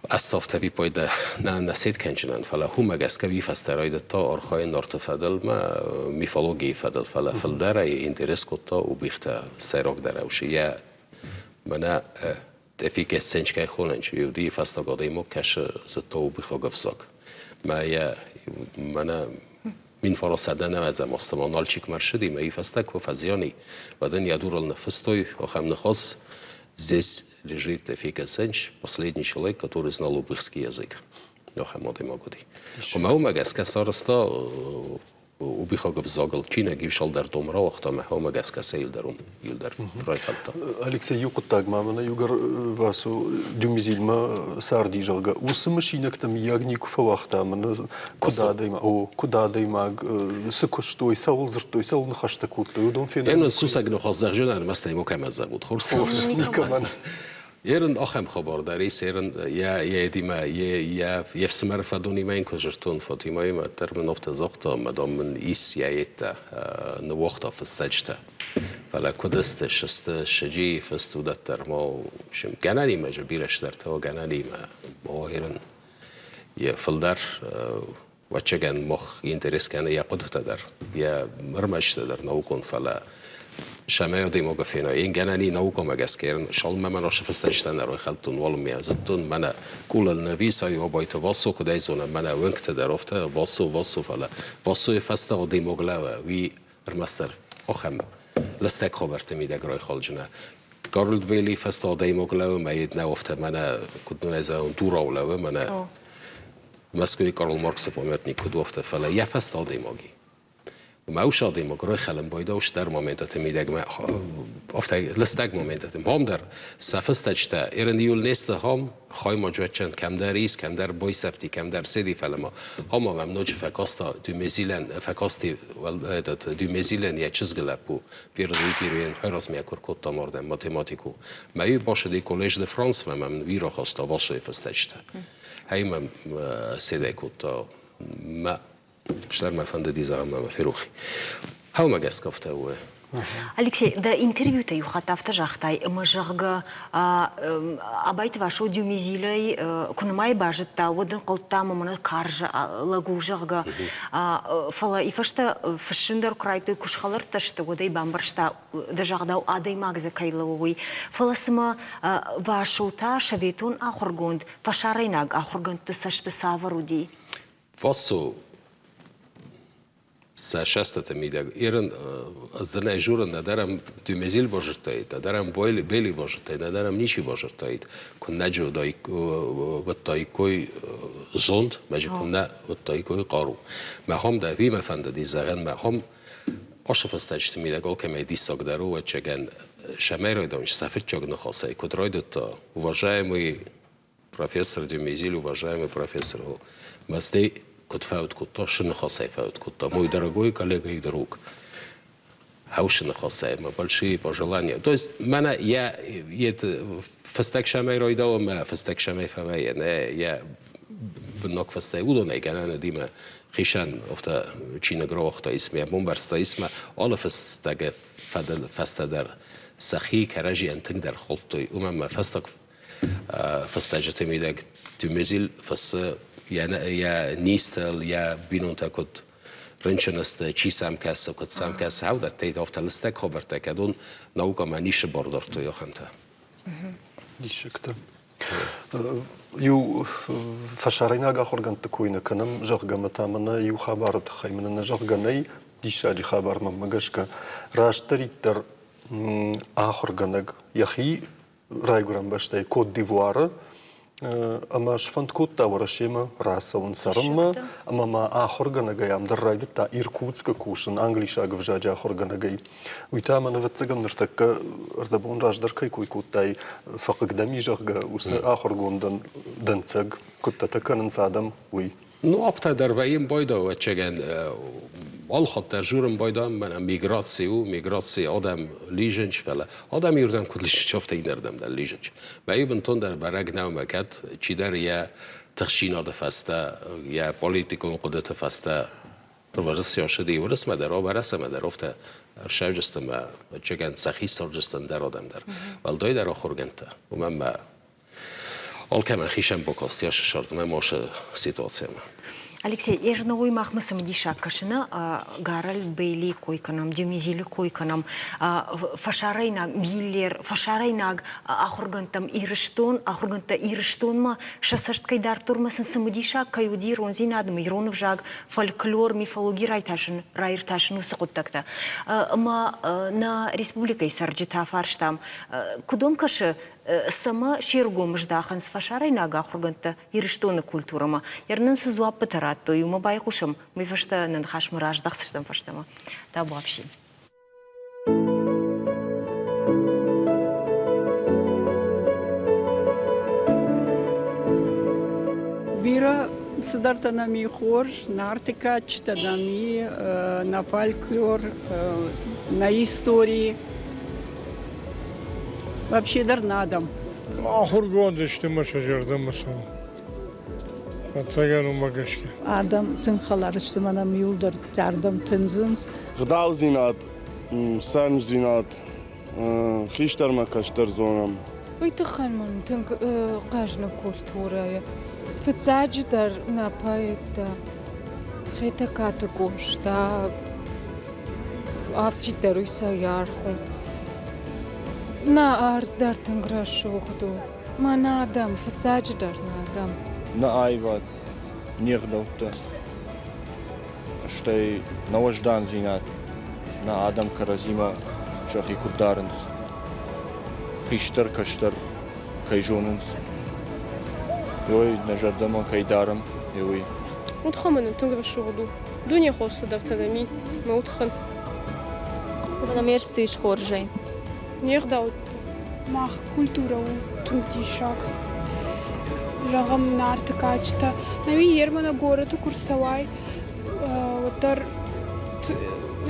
Ӕз виппайды нӕ нӕ сет кӕнджынӕн, фӕлӕ уымӕ гӕсгӕ уый фӕстӕ райдыдта архайын Нарты фӕдыл мӕ мифологийы фӕдыл, фӕлӕ фылдӕрӕй интерес кодта убыхтӕ сӕйрагдӕр ӕвси йӕ Мӕнӕ Тефике Сенчкӕй хонӕн чи уыди, фӕстаг адӕймаг кӕсы зыдта убыхаг ӕвзаг. Мӕ йӕ мӕнӕ 1990 азты ма Нальчикмӕ ӕрцыди, мӕ фӕстаг куы фӕзиан и, уӕд ын йӕ дурыл ныффыстой ахӕм ныхас: Здесь лежит Тефика Сенч, последний человек, который знал убыхский язык. Ахӕм адӕймаг уыди. Ӕмӕ уымӕ гӕсгӕ сарӕзта убыхаг ӕвзагыл чиныг иу цалдӕр том рауагъта ӕмӕ уымӕ гӕсгӕ сӕ иу дӕр иу дӕр райхӕлдта. Алексей, иу хъуыддаг ма мӕнӕ иугӕр Васо Дюмезильмӕ царди, зӕгъгӕ, уыцы мысинӕгтӕ мыййаг никуы фӕуагъта мӕнӕ куыд адӕймаг, о, куыд адӕймаг, цы куыстой, цӕуыл дзырдтой, цӕуыл ныхӕстӕ кодтой, уыдон фенӕн. Ӕнӕ сусӕг ныхас зӕгъжын ӕрмӕст ӕй макӕмӕ зӕгъут, хорз. Никӕмӕн. Ерын ахӕм хабар дӕр ис, ерын йӕ йедимӕ, йӕ йе фсымӕры фӕдонимӕ йын куы дзырдтон, Фатимӕимӕ дӕр мын афтӕ загъта, ӕмӕ, дам, мын ис йӕ йедтӕ, ныууагъта фыстӕджытӕ. Фӕлӕ куыд сты, сысты, сыджи фыст, уыдӕттӕ ма гӕнӕнимӕ же бирӕ цыдӕртӕ гӕнӕнимӕ ма ерын йӕ фылдӕр Ӕвӕццӕгӕн, мах интерес кӕны йӕ хъуыдытӕ дӕр, йӕ ӕрмӕджытӕ дӕр наукон, фӕлӕ сӕмӕй адӕймаг фена, ен гӕнӕни наукомӕ гӕсгӕ шалмӕ мӕ нашы фыстӕджытӕ нӕ райхӕлдтон, уалынмӕ зыдтон, мӕнӕ къулыл нывисай Абайты Васо, куыд ӕй зонӕм, мӕнӕ уӕнгтӕ дӕр афтӕ, Васо, Васо, фӕлӕ Васойы фӕстӕ адӕймаг лӕууы, уый ӕрмӕстдӕр ахӕм лыстӕг хабӕртты мидӕг райхалджынӕ. Гарольд Бейли фӕстӕ адӕймаг лӕууы, мӕ йед нӕ афтӕ, мӕнӕ куыд нын ӕй зӕгъон, дурау лӕууы, мӕнӕ Мӕскуыйы Карл Марксы памятник куыд у, афтӕ, фӕлӕ йӕ фӕстӕ адӕймаги. Мӕ райхӕлын байдау стӕр моментаты мидӕгмӕ, афтӕ лыстӕг моментаты. Хом дӕр сӕ фыстӕджытӕ ерын июль несты хом, хойма джуӕччен кӕмдӕр ис, кӕмдӕр бойсӕфти, кӕмдӕр седи, фӕлӕ ма хома мӕм ноджы фӕкаста Дюмезилӕн, фӕкасти этот Дюмезилӕн йӕ чызгы лӕппу, Пирруикируен хӕразмӕ куы ркодта мардӕм математику. Мӕ иу башыди Коллеж де Франсмӕ, мӕм вирахаста Васойы фыстӕджытӕ. Хӕй мӕм седӕй кодта мӕ Стӕр мӕ фӕндыди зӕгъын мӕ ферохи. Хӕумӕ гӕсгӕ афтӕ у. Алексей, дӕ интервьютӕ иу хатт афтӕ загътай, ӕмӕ зӕгъгӕ, Абайты Васо Дюмезилӕй куы нымайы базыдта, уӕд ӕнхъӕлдта, ӕмӕ мӕнӕ карз лӕг у, зӕгъгӕ. Фӕлӕ и фӕстӕ фыссын дӕр куы райдыдтой, куы схӕлӕрттӕ сты, уӕд ӕй бамбӕрста, дӕ загъдау, адӕймаг дзы кӕй лӕууы, уый. Фӕлӕ цымӕ Васо та советон ахуыргонд, фӕсарӕйнаг ахуыргӕндты цӕсты цавӕр уыди? Вассо сӕ сӕстыты мидӕг Ирын ӕз журын, нӕдӕр ӕм Дюмезиль базыдтаид, нӕдӕр ӕм Бейли базыдтаид, нӕдӕр ӕм ничи базыдтаид, куыннӕ уыдтаиккой зонд, мӕ куыннӕ уыдтаиккой хъару. Мӕ хом дӕ мӕ фӕндыди зӕгъын, мӕ хом ашы фыстӕджыты мидӕг алкӕмӕй диссагдӕр у, ӕвӕццӕгӕн, сӕмӕй райдайын, сӕ фыццаг ныхасӕй куыд райдыдта, уважаемый профессор Дюмезиль, уважаемый профессор, мӕстӕй куыд фӕуд кодта, шы ныхасӕй фӕуд кодта. Мой дорогой коллега и друг, хӕусы ныхасӕй мӕ большие пожелания. То есть мӕнӕ йӕ фыстӕг сӕмӕй райдауа, мӕ фыстӕг сӕмӕй фӕвӕййы, нӕ йӕ быннаг фыстӕй уыдонӕй гӕнӕн уыди мӕ хицӕн афтӕ чиныг рауагъта исмӕ, бомбӕрста исмӕ, алы фыстӕгы фӕдыл фӕстӕдӕр сӕхи кӕрӕдзийӕн тынгдӕр холдтой. Уымӕн мӕ фӕстаг фыстӕджыты мидӕг Дюмезиль фыссы йӕ низтыл, йӕ бинонтӕ куыд рынчын сты, чи сӕм кӕсы, куыд сӕм кӕсы, аудӕттӕй афтӕ лыстӕг хабӕрттӕ, кӕдон наукӕмӕ ницы бар дардтой ахӕмтӕ. Диссӕгтӕ. Иу фӕсарӕйнаг ахуыргӕндты кой нӕ кӕнӕм, зӕгъгӕ, мӕ та мӕнӕ иу хабары тыххӕй мӕнӕ нӕ зӕгъгӕ нӕй, диссаджы хабар мӕнмӕ гӕсгӕ. Растдӕриддӕр ахуыргӕнӕг йӕхи райгуырӕн бӕстӕйы Кот-д'Ивуары ӕмӕ сфӕнд кодта Уӕрӕсемӕ рацӕуын цӕрынмӕ ӕмӕ ма ахуыргӕнӕгӕй ам дӕр райдыдта Иркутскы кусын англисаг ӕвзаджы ахуыргӕнӕгӕй. Уый та мӕн ӕвӕццӕгӕн ныртӕккӕ ӕрдӕбон раздӕр кӕй кой кодтай, фӕхъыг дӕм и, зӕгъгӕ, уыцы ахуыргондӕн дӕнцӕг, куыдтӕтӕ кӕнынц адӕм, уый. Ну, афтӕ дӕр вӕййын байдайы, ӕвӕццӕгӕн, алхатт дӕр дзурын байдайӕм, мӕнӕ миграци у, миграци адӕм лизынц, фӕлӕ адӕм иуырдӕм куыд лизынц, афтӕ иннӕрдӕм дӕр лизынц. Мӕ бынтондӕр бӕрӕг нӕу, мӕ кӕд чидӕр йӕ тыхджынады фӕстӕ, йӕ политикон хъуыдыты фӕстӕ Уырыс ссыди Уырысмӕ дӕр, Уӕрӕсемӕ дӕр, афтӕ ӕрсӕвджысты мӕ, ӕвӕццӕгӕн, сӕхи цӕрджысты ӕндӕр адӕм дӕр. Уӕлдайдӕр ахуыргӕндтӕ, уымӕн мӕ Алкӕмӕн хицӕн бакаст йӕ сӕрдмӕ мосы ситуацимӕ. Алексей, ӕрнӕуый махмӕ цымыдисаг кӕсыны Гарольд Бейли кой кӕнӕм, Дюмезилы кой кӕнӕм, фӕсарӕйнаг Миллер, фӕсарӕйнаг ахуыргӕндтӕм Ирыстон, ахуыргӕндтӕ Ирыстонмӕ сӕ цӕст кӕй дардтой ӕмӕ сын цымыдисаг кӕй уыди ирондзинад ӕмӕ ирон ӕвзаг, фольклор, мифологи райтасын, раиртасын уыцы хъуыддӕгтӕ. Ӕмӕ нӕ республикӕйы цӕрджытӕ фарстам, куыд уӕм кӕсы, цӕмӕ се ргом здахынц фӕсарӕйнаг ахуыргӕндтӕ Ирыстоны культурӕмӕ. Йӕ нын цы дзуаппытӕ радтой, уымӕ байхъусӕм, уый фӕстӕ нӕ ныхасмӕ раздӕхдзыстӕм фӕстӕмӕ. Табуафси. Бирӕ цыдӕртӕ нӕм и хорз, Нарты кадджытӕ нӕм и, нӕ фольклор, нӕ истори. Вообще дӕр нӕ адӕм. Ахуыргонд сты мӕ сӕ зӕрдӕмӕ цӕуы. Ӕцӕгӕн уымӕ гӕсгӕ. Адӕм тынг хӕлар сты, мӕнӕ иуылдӕр ардӕм тындзынц. Гъдаудзинад, сӕрмдзинад, хистӕрмӕ кӕстӕр зонӕм. Уый тыххӕй мын тынг хъӕзныг культурӕйы. Фыццаджыдӕр нӕ поэттӕ Хетӕгкаты Къоста, афтиддӕр уый цӕй аргъ у. Нӕ ӕрдз дӕр тынг рӕсугъд у. Мӕнӕ адӕм, фыццаджыдӕр нӕ адӕм. Нӕ аивад, не гъдӕуттӕ, стӕй нӕ уӕздандзинад, нӕ адӕм кӕрӕдзимӕ сӕхи куыд дарынц, хистӕр-кӕстӕр кӕй зонынц, уый нӕ зӕрдӕмӕ кӕй дарӕм, уый. Удхӕмӕн тынг рӕсугъд у. Дуне хорз цыдӕртӕ нӕм и, мӕ удхӕн. Фӕлӕ ме рцис хорзӕй. Не гъдӕуттӕ. Мах культурӕ у тынг диссаг. Зӕгъӕм, Нарты кадджытӕ. Науи Ермана горӕты куы рцӕуай, уӕддӕр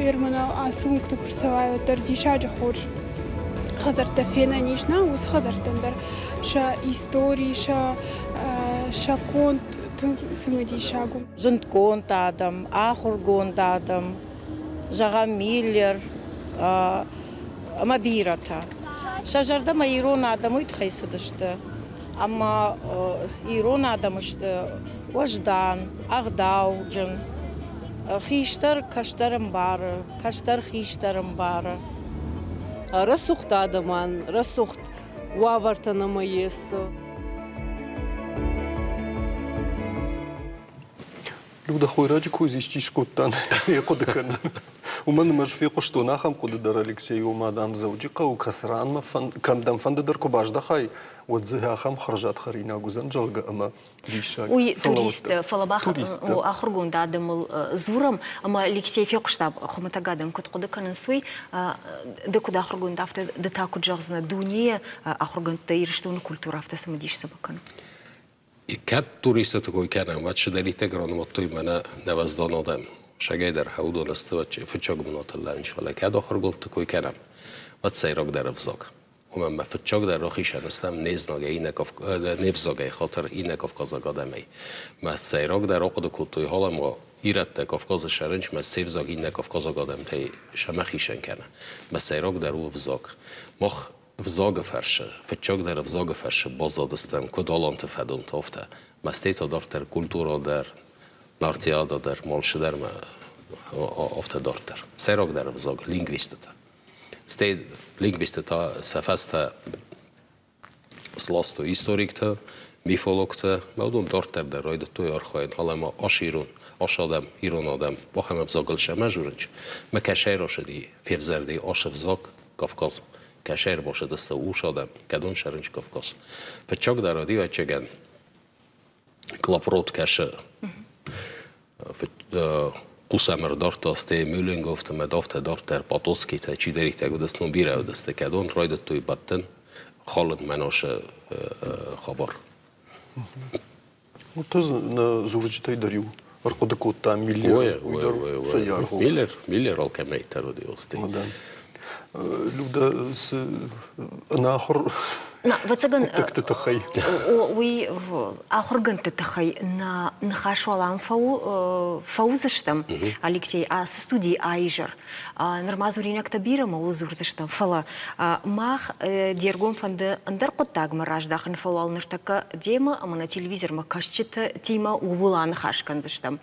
Ермана ацы уынгты куы рцӕуай, уӕддӕр диссаджы хорз хӕдзӕрттӕ фенӕн ис, нӕ уыцы хӕдзӕрттӕн дӕр сӕ истори, сӕ сӕ конд тынг цымыдисаг у. Зындгонд адӕм, ахуыргонд адӕм, зӕгъӕм, Миллер ӕмӕ бирӕтӕ. Сӕ зӕрдӕмӕ ирон адӕм уый тыххӕй цыдысты, ӕмӕ ирон адӕм сты уӕздан, ӕгъдауджын, хистӕр кӕстӕр ӕмбары, кӕстӕр хистӕр ӕмбары. Рӕсугъд адӕмӕн, рӕсугъд уавӕртӕ нӕмӕ ес. Люда хойраджы кой исчи скодта, йӕ хъуыды кӕнын. Уымӕн ӕмӕ ӕз фехъуыстон ахӕм хъуыды дӕр, Алексей, ома, дам, Дзӕуджыхъӕуы кӕцы ранмӕ кӕм дӕм фӕнды дӕр куы баздӕхай, уӕд дзы ахӕм хӕрзад хӕринаг уыдзӕн, зӕгъгӕ, ӕмӕ диссаг. Уый туристты, фӕлӕ мах ахуыргонд адӕмыл дзурӕм, ӕмӕ Алексей фехъуыста, хуымӕтӕг адӕм куыд хъуыды кӕнынц, уый. Ды куыд ахуыргонд, афтӕ ды та куыд зӕгъдзынӕ, дунейы ахуыргӕндтӕ Ирыстоны культурӕ афтӕ цымыдис цӕмӕ кӕны? Кӕд туристты кой кӕнӕм, уӕд цыдӕриддӕр ранымадтой мӕнӕ нӕвӕздон адӕм. Сагӕйдӕр уыдон сты фыццаг бынаты лӕууынц, фӕлӕ кӕд ахуыргондты кой кӕнӕм, уӕд сӕйрагдӕр ӕвзаг. Уымӕн ӕмӕ фыццагдӕр рахизӕн стӕм не знагӕй, иннӕ не взагӕй хатыр иннӕ кавказаг адӕмӕй. Мӕ сӕйрагдӕр ахъуыды кодтой халамга ирӕттӕ Кавказы сӕрынчмӕ се взаг иннӕ кавказаг адӕмтӕй сӕмӕ хицӕн кӕны. Мӕ сӕйрагдӕр у ӕвзаг. Мах Взагы фӕрсы, фыццагдӕр ӕвзагы фӕрсы баззадыстӕм куыд аланты фӕдонты, афтӕ. Мӕстӕй та дарддӕр культурӕ дӕр, нартиадӕ дӕр, малшы дӕр ма афтӕ дарддӕр. Сӕйрагдӕр ӕвзаг лингвистытӕ. Стӕй лингвистытӕ сӕ фӕстӕ сластой историктӕ, мифологтӕ, ма уыдон дарддӕр дӕр райдыдтой архайын, фӕлӕ ма ас ирон, ас адӕм, ирон адӕм ахӕм ӕвзагыл сӕмӕ дзурынч, мӕ кӕсӕй рацыди, февзӕрди ас ӕвзаг Кавказ. Кӕсӕй ӕрбацыдысты урс адӕм, кӕдон сӕрынч Кавказ. Фыццагдӕр ӕвӕццӕгӕн Клапрот кӕсы хъусӕм ӕрдардта стӕй Мюлленгофты ӕмӕ афтӕ дарддӕр Потоцкийтӕ, чидӕриддӕр уыдысты, ну бирӕ уыдысты, кӕдон райдыдтой бӕттын халын мӕносы хабар. Вот нӕ дзурджытӕй дӕр иу ӕрхъуыды кодта Миллер, уый дӕр цӕйаргъ Миллер, Миллер алкӕмӕй дӕр уыди ости. Люда, цы ӕнахуыр Ӕвӕццӕгӕн, хъуыддӕгты тыххӕй. Уый ахуыргӕндты тыххӕй нӕ ныхас уал ам фӕуыдзыстӕм, Алексей, ацы студийы аизӕр. Нырма дзуринӕгтӕ бирӕ ма уыл дзурдзыстӕм, фӕлӕ мах де ргом фӕнды ӕндӕр хъуыддагмӕ раздахын, фӕлӕ уал ныртӕккӕ демӕ ӕмӕ нӕ телевизормӕ кӕсджытимӕ ууыл аныхас кӕндзыстӕм.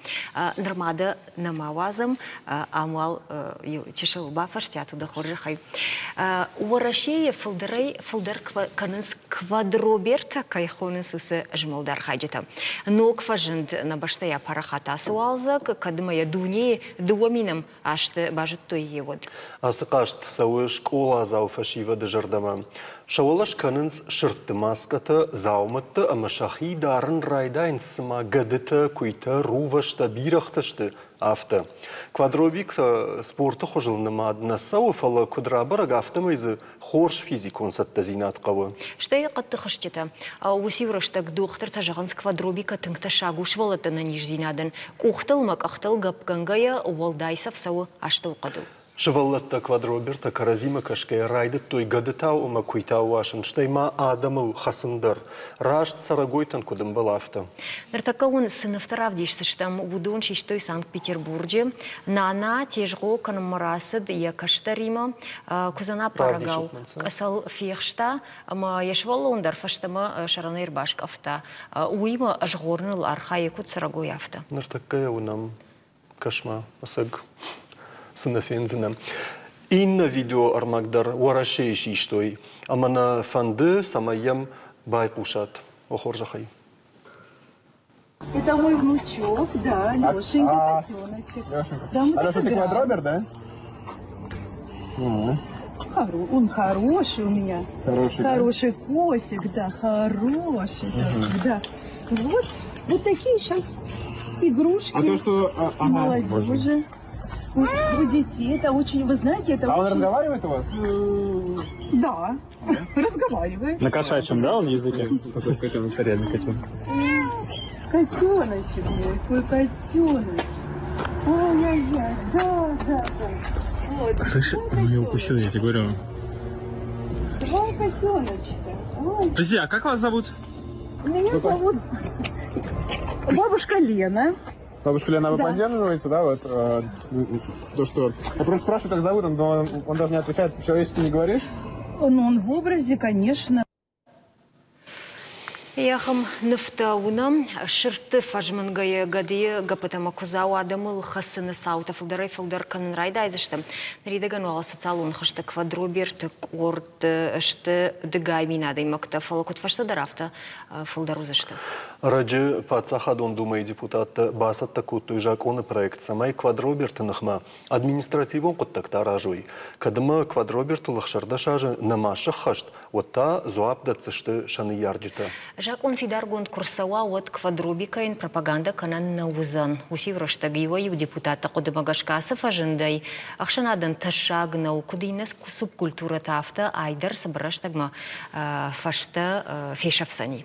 Нырма дӕ нӕма уадзӕм, ам уал чысыл бафӕстиат у дӕ хорзӕхӕй. Уӕрӕсейы фылдӕрӕй фылдӕр кӕнынц квадробертӕ кӕй хонынц, уыцы змӕлды архайджытӕ. Ног фӕзынд нӕ бӕстӕйӕ парахат ацы уалдзӕг, кӕд ӕмӕ йӕ дунейы дыууӕ минӕм азты базыдтой йе уӕд. Ацы хъазт цӕуы скъоладзау фӕсивӕды зӕрдӕмӕ. Сӕ уӕлӕ скӕнынц сырдты маскӕтӕ, дзаумӕттӕ ӕмӕ сӕхи дарын райдайынц, цыма гӕдытӕ, куыйтӕ, рувӕстӕ, бирӕгътӕ сты, афтӕ. Квадробиктӕ спорты хуызыл нымад нӕ цӕуы, фӕлӕ куыд рабӕрӕг, афтӕмӕй дзы хорз физикон цӕттӕдзинад хъӕуы. Стӕй хъӕдты хызджытӕ. Уыциу рӕстӕг дохтыртӕ зӕгъынц, квадробикӕ тынг тӕссаг у сывӕллӕтты ӕнӕниздзинадӕн. Къухтыл ӕмӕ къӕхтыл гӕпгӕнгӕйӕ уӕлдай цӕф цӕуы астӕухъӕдыл. Сывӕллӕттӕ квадробертӕ кӕрӕдзимӕ кӕсгӕйӕ райдыдтой гӕдытау ӕмӕ куыйтау уасын, стӕй ма адӕмыл хӕцын дӕр. Раст цӕрӕгойтӕн куыд ӕмбӕлы, афтӕ. Ныртӕккӕ уын цы нывтӕ равдисдзыстӕм, уыдон систой Санкт-Петербурджы. Нана тезгъо кӕнынмӕ рацыд йӕ кӕстӕримӕ. Куыдзӕнӕппарӕгау къӕцӕл фехста ӕмӕ йӕ сывӕллон дӕр фӕстӕмӕ сӕрӕнӕй ӕрбаскъӕфта. Уыимӕ згъорыныл архайы куыд цӕрӕгой, афтӕ. Ныртӕккӕ йӕ уынӕм. Кӕс-ма, ӕцӕг цы нӕ фендзынӕ. Иннӕ видеоӕрмӕг дӕр Уӕрӕсейы систой, ӕмӕ нӕ фӕнды, цӕмӕй йӕм байхъусат. О хорзӕхӕй. Это мой внучок, да, Лешенька, а, котеночек. Да, мы Алеша, ты квадробер, да? Он хороший у меня. Хороший, Хороший да? котик, да, хороший. Угу. Да. Вот, вот такие сейчас Игрушки А то, что... А, ага. молодежи, у детей. Это очень, вы знаете, это А он очень... разговаривает у вас? Да, разговаривает. На кошачьем, да, он языке? Какой-то реально котенок. Котеночек мой, какой котеночек. Ай-яй-яй, да, да, да. Вот. Слышь, он меня укусил, я тебе говорю. Два котеночка. Ой, Подожди, а как вас зовут? меня зовут бабушка Лена. Бабушка Лена, вы Да. поддерживаете, да, вот то, что... Я просто спрашиваю, как зовут, он даже не отвечает, по-человечески не говоришь? Ну, он в образе, конечно. Ахӕм нывтӕ уынӕм, сырдты фӕзмынгӕйӕ гӕдыйы гӕппытӕ ӕмӕ куыдзау адӕмыл хӕцыны цаутӕ фылдӕрӕй-фылдӕр кӕнын райдайдзысты. Ныридӕгӕн уал социалон хызты квадроберты къорд сты дыгай мин адӕймӕгтӕ, фӕлӕ куыд фӕстӕдӕр, афтӕ фылдӕр уыдзысты. Ӕрӕджы Паддзахадон Думӕйы депутаттӕ бацӕттӕ кодтой закъоны проект, цӕмӕй квадроберты ныхмӕ административон хъуыддӕгтӕ аразой. Кӕд ӕмӕ квадробертыл 16 азы нӕма сӕххӕст, уӕд та дзуапп дӕтдзысты сӕ ныййарджытӕ. Закъон фидаргонд куы рцӕуа, уӕд квадробикӕйӕн пропагандӕ кӕнӕн нӕ уыдзӕн. Уыциу рӕстӕг иуӕй-иу депутатты хъуыдымӕ гӕсгӕ ацы фӕзындӕй ӕхсӕнадӕн тӕссаг нӕу, куыд иннӕ субкультурӕтӕ, афтӕ ай дӕр цыбыр рӕстӕгмӕ фӕстӕ фесӕфдзӕни.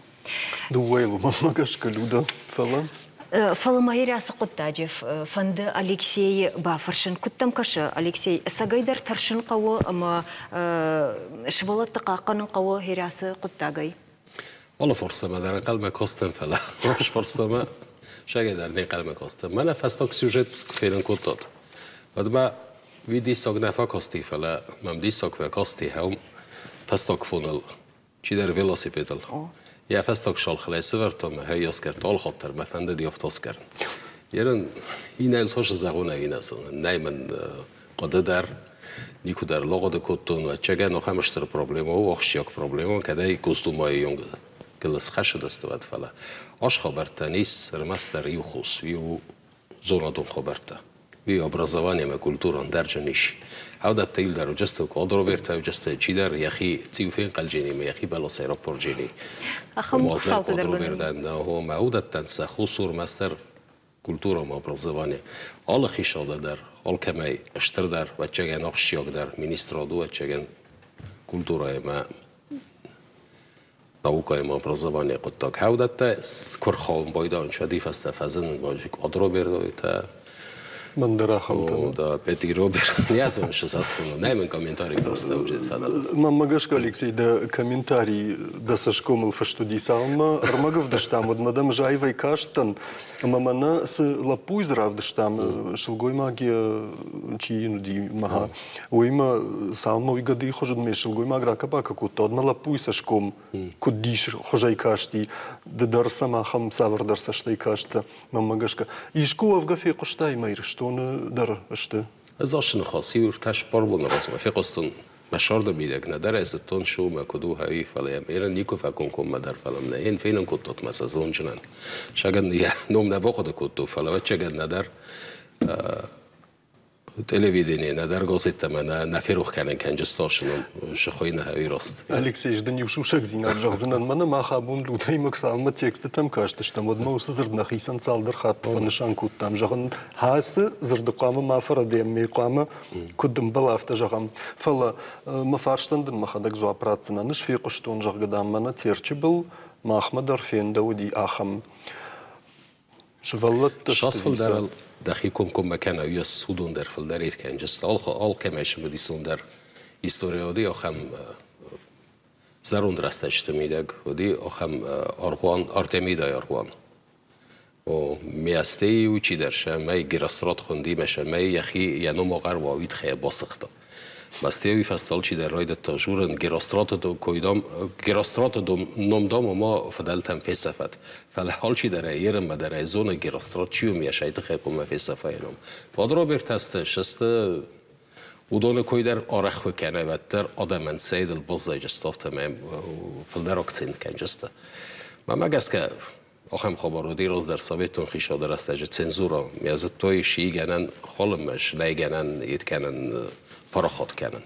Дыууӕйыл уымӕ гӕсгӕ Люда, фӕлӕ Фӕлӕ ма йӕ ацы хъуыддаджы фӕнды Алексейы бафӕрсын. Куыд дӕм кӕсы, Алексей, ӕцӕгӕйдӕр тӕрсын хъӕуы ӕмӕ сывӕллӕтты хъахъхъӕнын хъӕуы херӕсы хъуыддагӕй? Алы фарстамӕ дӕр ӕнхъӕлмӕ кастӕн, фӕлӕ раст фарстамӕ сӕгӕй дӕр не нхъӕлмӕ кастӕн. Мӕнӕ фӕстаг сюжет куы фенын кодтат, уӕд ма уый диссаг нӕ фӕкасти, фӕлӕ мӕм диссаг фӕкасти хӕум фӕстаг фоныл чидӕр велосипедыл. Йӕ фӕстаг шалхылӕй сывӕрдтон мӕ хӕййаскӕрт алхатт мӕ фӕндыди автоскӕрын. Ерын инӕл тошы зӕгъон ӕви нӕ зонын. Нӕй мын хъуыды дӕр, никуы дӕр логъуыды кодтон. Ӕцӕгӕн ахӕм стыр проблема у, ахсджиаг проблема, кӕдӕй Госдумайы онг схӕссыдысты, уӕд фӕлӕ ас хабӕрттӕн ис ӕрмӕстдӕр иу хос, иу зонадон хабӕрттӕ. Уый образование ӕмӕ культурон дӕрджын ис. Аудӕттӕ ил дӕр уыдысты, Квадробертӕ уыдысты, чидӕр йӕхи цъиу фенхъӕлджени ӕмӕ йӕхи бӕласӕй раппорджени. Ахӕм цауты дӕр гӕнӕн Ӕмӕ уыдӕттӕн сӕ хосур мастер культура ӕмӕ образование. Алы хицауад дӕр, алкӕмӕй стырдӕр, ӕвӕццӕгӕн ахсджиагдӕр министрад у, ӕвӕццӕгӕн культурӕ ӕмӕ наукӕимӕ образование хъуыддаг хӕудӕттӕ куы рхауын байдайын уӕд фӕстӕ фӕзынын квадробертӕ Мӕн дӕр ахӕмтӕ. Да, Петр Роберт. Не зониш, засхону. Нӕй мын комментарий просто уже фӕдыл. Мӕнмӕ гӕсгӕ, Алексей, дӕ комментарий дӕ цӕсгомыл фыст уыди, цалынмӕ ӕрмӕг ӕвдыстам, уӕдмӕ дӕм заивӕй касттӕн, ӕмӕ мӕнӕ цы лӕппуйы дзы равдыстам, сылгоймаг чи йын уыди, мӕ уыимӕ цалынмӕ уый гӕдыйы хуызы ме сылгоймаг ракӕ-бакӕ кодта, уӕдмӕ лӕппуйы цӕсгом куыд дис хуызӕй касти, ды дӕр сӕм ахӕм цавӕрдӕр цӕстӕй касттӕ, мӕнмӕ гӕсгӕ. Искуы уӕвгӕ фехъуыстай мӕ Ирыстоны дӕр сты? Ӕз ацы ныхас иу ӕртӕ цыппар боны размӕ фехъуыстон. Мӕ сӕрды мидӕг нӕдӕр ӕй зыдтон, цы у мӕ куыд у, ӕви, фӕлӕ йӕм ерын никуы фӕкомкоммӕ дӕр, фӕлӕ мын ӕй фенын кодтат мӕ сӕ зонджынӕн. Сагӕн йӕ ном нӕ бахъуыды кодтон, фӕлӕ ӕвӕццӕгӕн нӕдӕр телевидение нӕдӕр газеттӕмӕ нӕ ферох кӕнын кӕнджысташы ном сыхуыйны ӕви раст. Алексей, ӕз дын иу сусӕгдзинад зӕгъдзынӕн. Мӕнӕ мах абон Людӕимӕ цалынмӕ текстытӕм кастыстӕм, уӕдмӕ уыцы дзырд нӕхицӕн цалдӕр хатты фӕнысан кодтам. Зӕгъын, ацы дзырды хъуамӕ ма фӕрӕдӕм, ме хъуамӕ куыд ӕмбӕла, афтӕ зӕгъӕм. Фӕлӕ мӕ фарстӕн дын мӕхӕдӕг дзуапп ратдзынӕн. Ӕз фехъуыстон, зӕгъгӕ, дам, мӕнӕ Терчы был махмӕ дӕр фендӕуыди ахӕм сывӕллӕттӕ. Сас фылдӕр дӕхи комкоммӕ кӕнӕ уыйас уыдон дӕр фылдӕр кӕнджысты. Алкӕмӕй цымыдисон дӕр истори уыди ахӕм зӕронд рӕстӕджыты мидӕг уыди ахӕм аргъуан, Артемидайы аргъуан. О, Миастейы иу чидӕр сӕмӕй Герострат хуынди мӕ сӕмӕй йӕхи йӕ ном ахъӕр уа, уый тыххӕй басыгъта. Мастейы уый фӕстӕ алчидӕр райдыдта журын Геростраты койдам, Геростраты ном дам ма фыдӕлтӕм фесӕфӕд. Фӕлӕ алчидӕр ӕй ерынмӕ дӕр ӕй зоны, Герострат чи у, йӕ сай тыххӕй хъуамӕ фесӕфа йӕ ном. Уӕд Роберт сысты уыдоны кой дӕр арӕх куы кӕна, уӕддӕр адӕмӕн цӕйдыл баззайджысты, афтӕмӕй фылдӕр акцент кӕнджысты. Мӕнмӕ гӕсгӕ, Ахӕм хабар уыди раздӕр советон хицауады рӕстӕджы цензура. Йӕ зыдтой сийгӕнӕн холымӕ, сынӕйгӕнӕн, йедкӕнӕн, парахат кӕнын.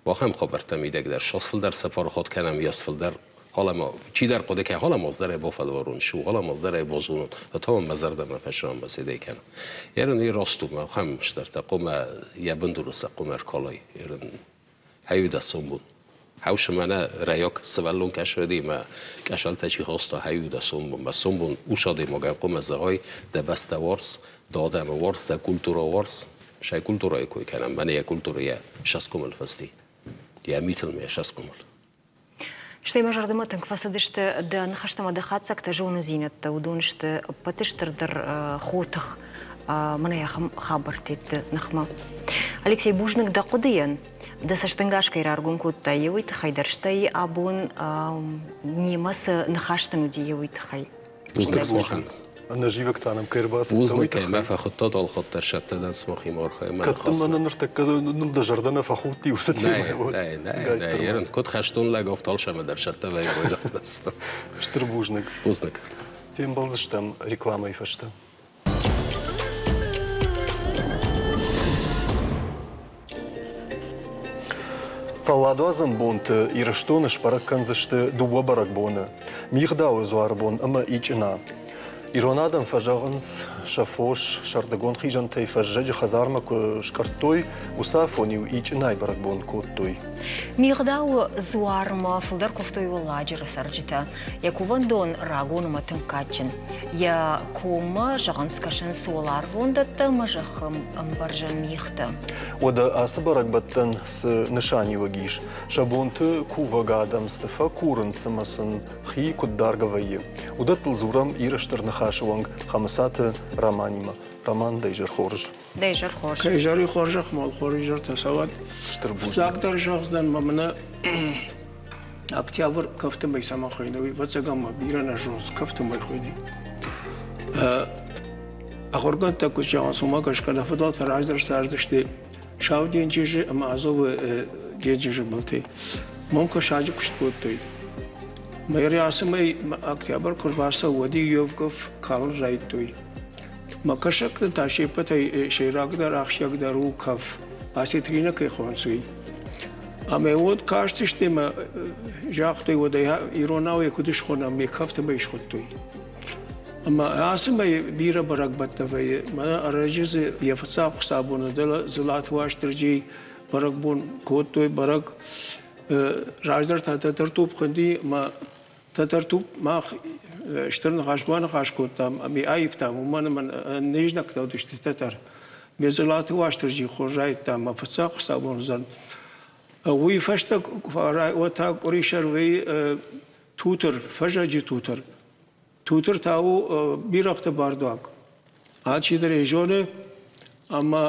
Ахӕм хабӕрттӕ мидӕг дӕр сас фылдӕр сӕ парахат кӕнӕм, йас фылдӕр. Халама чидӕр хъуыды кӕны, халама дӕр ӕй бафӕлварон, шу, халама дӕр ӕй базонон, та мӕ зӕрдӕмӕ фӕсӕн мӕ седӕй кӕны. Ерын и раст у, мӕ хӕм стӕртӕ хъуамӕ йӕ бындуры сӕ хъуамӕ ӕркалай. Ерын хӕюда сомбон. Хӕусы мӕнӕ рӕйок сывӕллон кӕсӕди мӕ къӕсӕлтӕ чи хаста хӕюда сомбон. Мӕ сомбон ус адӕймагӕн хъуамӕ зӕгъай, дӕ бӕстӕ уарз, дӕ адӕмы уарз, дӕ культура уарз. Сӕ культурӕйы кой кӕнӕм, мӕнӕ йӕ культурӕ йӕ сӕскомыл фӕци. Йӕ митыл мӕ йӕ сӕскомыл. Стӕй мӕ зӕрдӕмӕ тынг фӕцыдысты дӕ ныхӕстӕ ӕмӕ дӕ хатдзӕгтӕ, зонындзинӕдтӕ. Уыдон сты ӕппӕты стырдӕр хотых мӕнӕ ахӕм хабӕрттӕ ныхмӕ. Алексей, бузныг дӕ хъуыдыйӕн. Дӕ цӕстӕнгас кӕй раргом кодтай, уый тыххӕй дӕр, стӕй абон немӕ цы ныхӕстӕн уыди, уый тыххӕй. Бузныг сымахӕн. Ӕнӕзивӕг та нӕм кӕй ӕрбацыдтӕ, уый Бузныг, тыххӕй. мӕ фӕхуыдтат алхатт дӕр сӕттӕ дӕн сымахимӕ архайын. Кӕд дын мӕнӕ ныртӕккӕ ныл дӕ зӕрдӕ нӕ фӕхудти уыцы темӕйы, уӕд Нӕ, нӕ, нӕ, ерын, куыд хӕстон лӕг афталсӕмӕ дӕр сӕттӕ вӕййы. Стыр бузныг. Бузныг. Фембӕлдзыстӕм рекламӕйы фӕстӕ. Фӕлладуадзӕн бонты Ирыстоны сбӕрӕг кӕндзысты дыууӕ бӕрӕгбоны – Мигъдауы дзуарыбон ӕмӕ Ичъына. Ирон адӕм фӕзӕгъынц, сӕ фос сӕрдыгон хизӕнтӕй фӕззӕджы хӕдзармӕ куы скъӕрдтой, уыцы афон-иу Ичъынайы бӕрӕгбон кодтой. Мигъдауы дзуармӕ фылдӕр куывтой Уӕлладжыры цӕрджытӕ. Йӕ кувӕндон рагон ӕмӕ тынг кадджын. Йӕ коммӕ, зӕгъынц, кӕсынц уӕларвон дӕттӕ ӕмӕ зӕххы ӕмбӕрзӕн мигътӕ. Уӕдӕ ацы бӕрӕгбӕттӕн цы нысаниуӕг ис? Сӕ бонты кувӕг адӕм цы фӕкурынц ӕмӕ сын хи куыд даргӕ вӕййы? Уыдӕттыл дзурӕм Иры Стыр Ныхасы уӕнг Хӕмыцаты Романимӕ. Роман, дӕ изӕр хорз. Дӕ изӕр хорз. Кӕй изӕри хорзӕх мал хорз изӕртӕ цӕуӕд. Стыр бузныг. Фыццагдӕр зӕгъдзӕн мӕ мӕнӕ Октябрь кӕфты мӕй цӕмӕн хуыйны, уый ӕвӕццӕгӕн ма бирӕ нӕ зонынц, кӕфты мӕй хуыйны. Ахуыргӕндтӕ куыд зӕгъынц, уымӕ гӕсгӕ нӕ фыдӕлтӕ раздӕр цардысты Сау денджызы ӕмӕ Азовы денджызы былты. Уым кӕсаджы куыст кодтой. Мӕйы ацы мӕй октябрь куы рбацӕуы, уӕд-иу Евгов калын райдыдтой. Мӕ кӕсӕгтӕн та се ппӕтӕй сӕйрагдӕр, ахсджиагдӕр у кӕф, осетрина кӕй хонынц, уый. Ӕмӕ уӕд кастысты ӕмӕ загътой, уӕд ӕй иронау ӕй куыд схонӕм, ме кӕфты мӕй схуыдтой. Ӕмӕ ацы мӕй бирӕ бӕрӕгбӕттӕ вӕййы. Мӕнӕ ӕрӕджы дзы йӕ фыццаг хуыцаубоны дӕлӕ Дзылаты Уастырджийы бӕрӕгбон кодтой, бӕрӕг. Раздӕр та Тӕтӕртупп хуынди ӕмӕ Тӕтӕртупп мах стыр ныхас баныхас кодтам ӕмӕ аивтам, уымӕн ӕмӕ не знӕгтӕ уыдысты тӕтӕр. Ме Дзылаты Уастырджи хорз аивта ӕмӕ фыццаг хуыцаубон уыдзӕн. Уый фӕстӕ та къуырисӕр вӕййы Тутыр, фӕззӕджы Тутыр. Тутыр та у бирӕгъты бардуаг. Алчидӕр ӕй зоны, ӕмӕ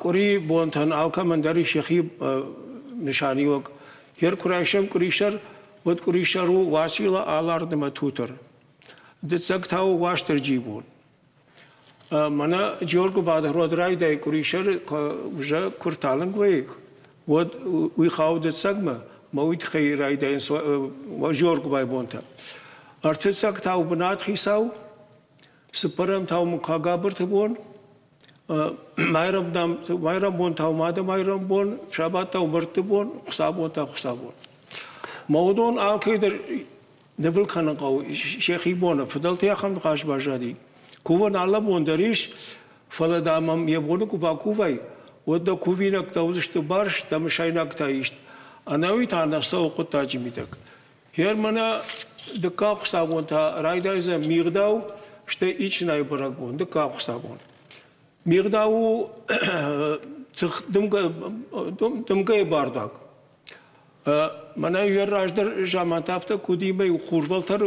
къуыри бонтӕн алкӕмӕн дӕр ис йӕхи нысаниуӕг. Гер куы райсӕм къуырисӕр, уӕд къуырисӕр у Уацилла, Аларды ӕмӕ Тутыр. Дыццӕг та у Уастырджийы бон. Мӕнӕ Джоргуыбады род райдай къуырисӕры уже куы рталынг вӕййы, уӕд уый хауы дыццӕгмӕ, мӕ уый тыххӕй райдайынц Джоргуыбайы бонтӕ. Ӕртыццӕг та у бынат хицау, цыппӕрӕм та у Мукагабырты бон, майрӕмбон та у Мады Майрӕмбон, сабат та у Мӕрдты бон, Хуыцаубон та Хуыцаубон. Мӕ уыдон алкӕй дӕр нывыл кӕнын хъӕуы сӕхи боны. Фыдӕлты ахӕм ныхас баззади. Кувӕн алы бон дӕр ис, фӕлӕ дам ӕм йӕ боны куы бакувай, уӕд дӕ кувинӕгтӕ уыдзысты барст, дӕ мысайнӕгтӕ ист. Ӕнӕуи та нӕ цӕуы хъуыддаджы мидӕг. Гъер мӕнӕ дыккаг хуыцаубон та райдайдзӕн мигъдау, стӕй Ичъынайы бӕрӕгбон, дыккаг хуыцаубон. Мигъдау у тых дымгӕйы бардуаг. Мӕнӕ йӕ раздӕр заманты афтӕ куы уыди, мӕ хурвӕлтӕр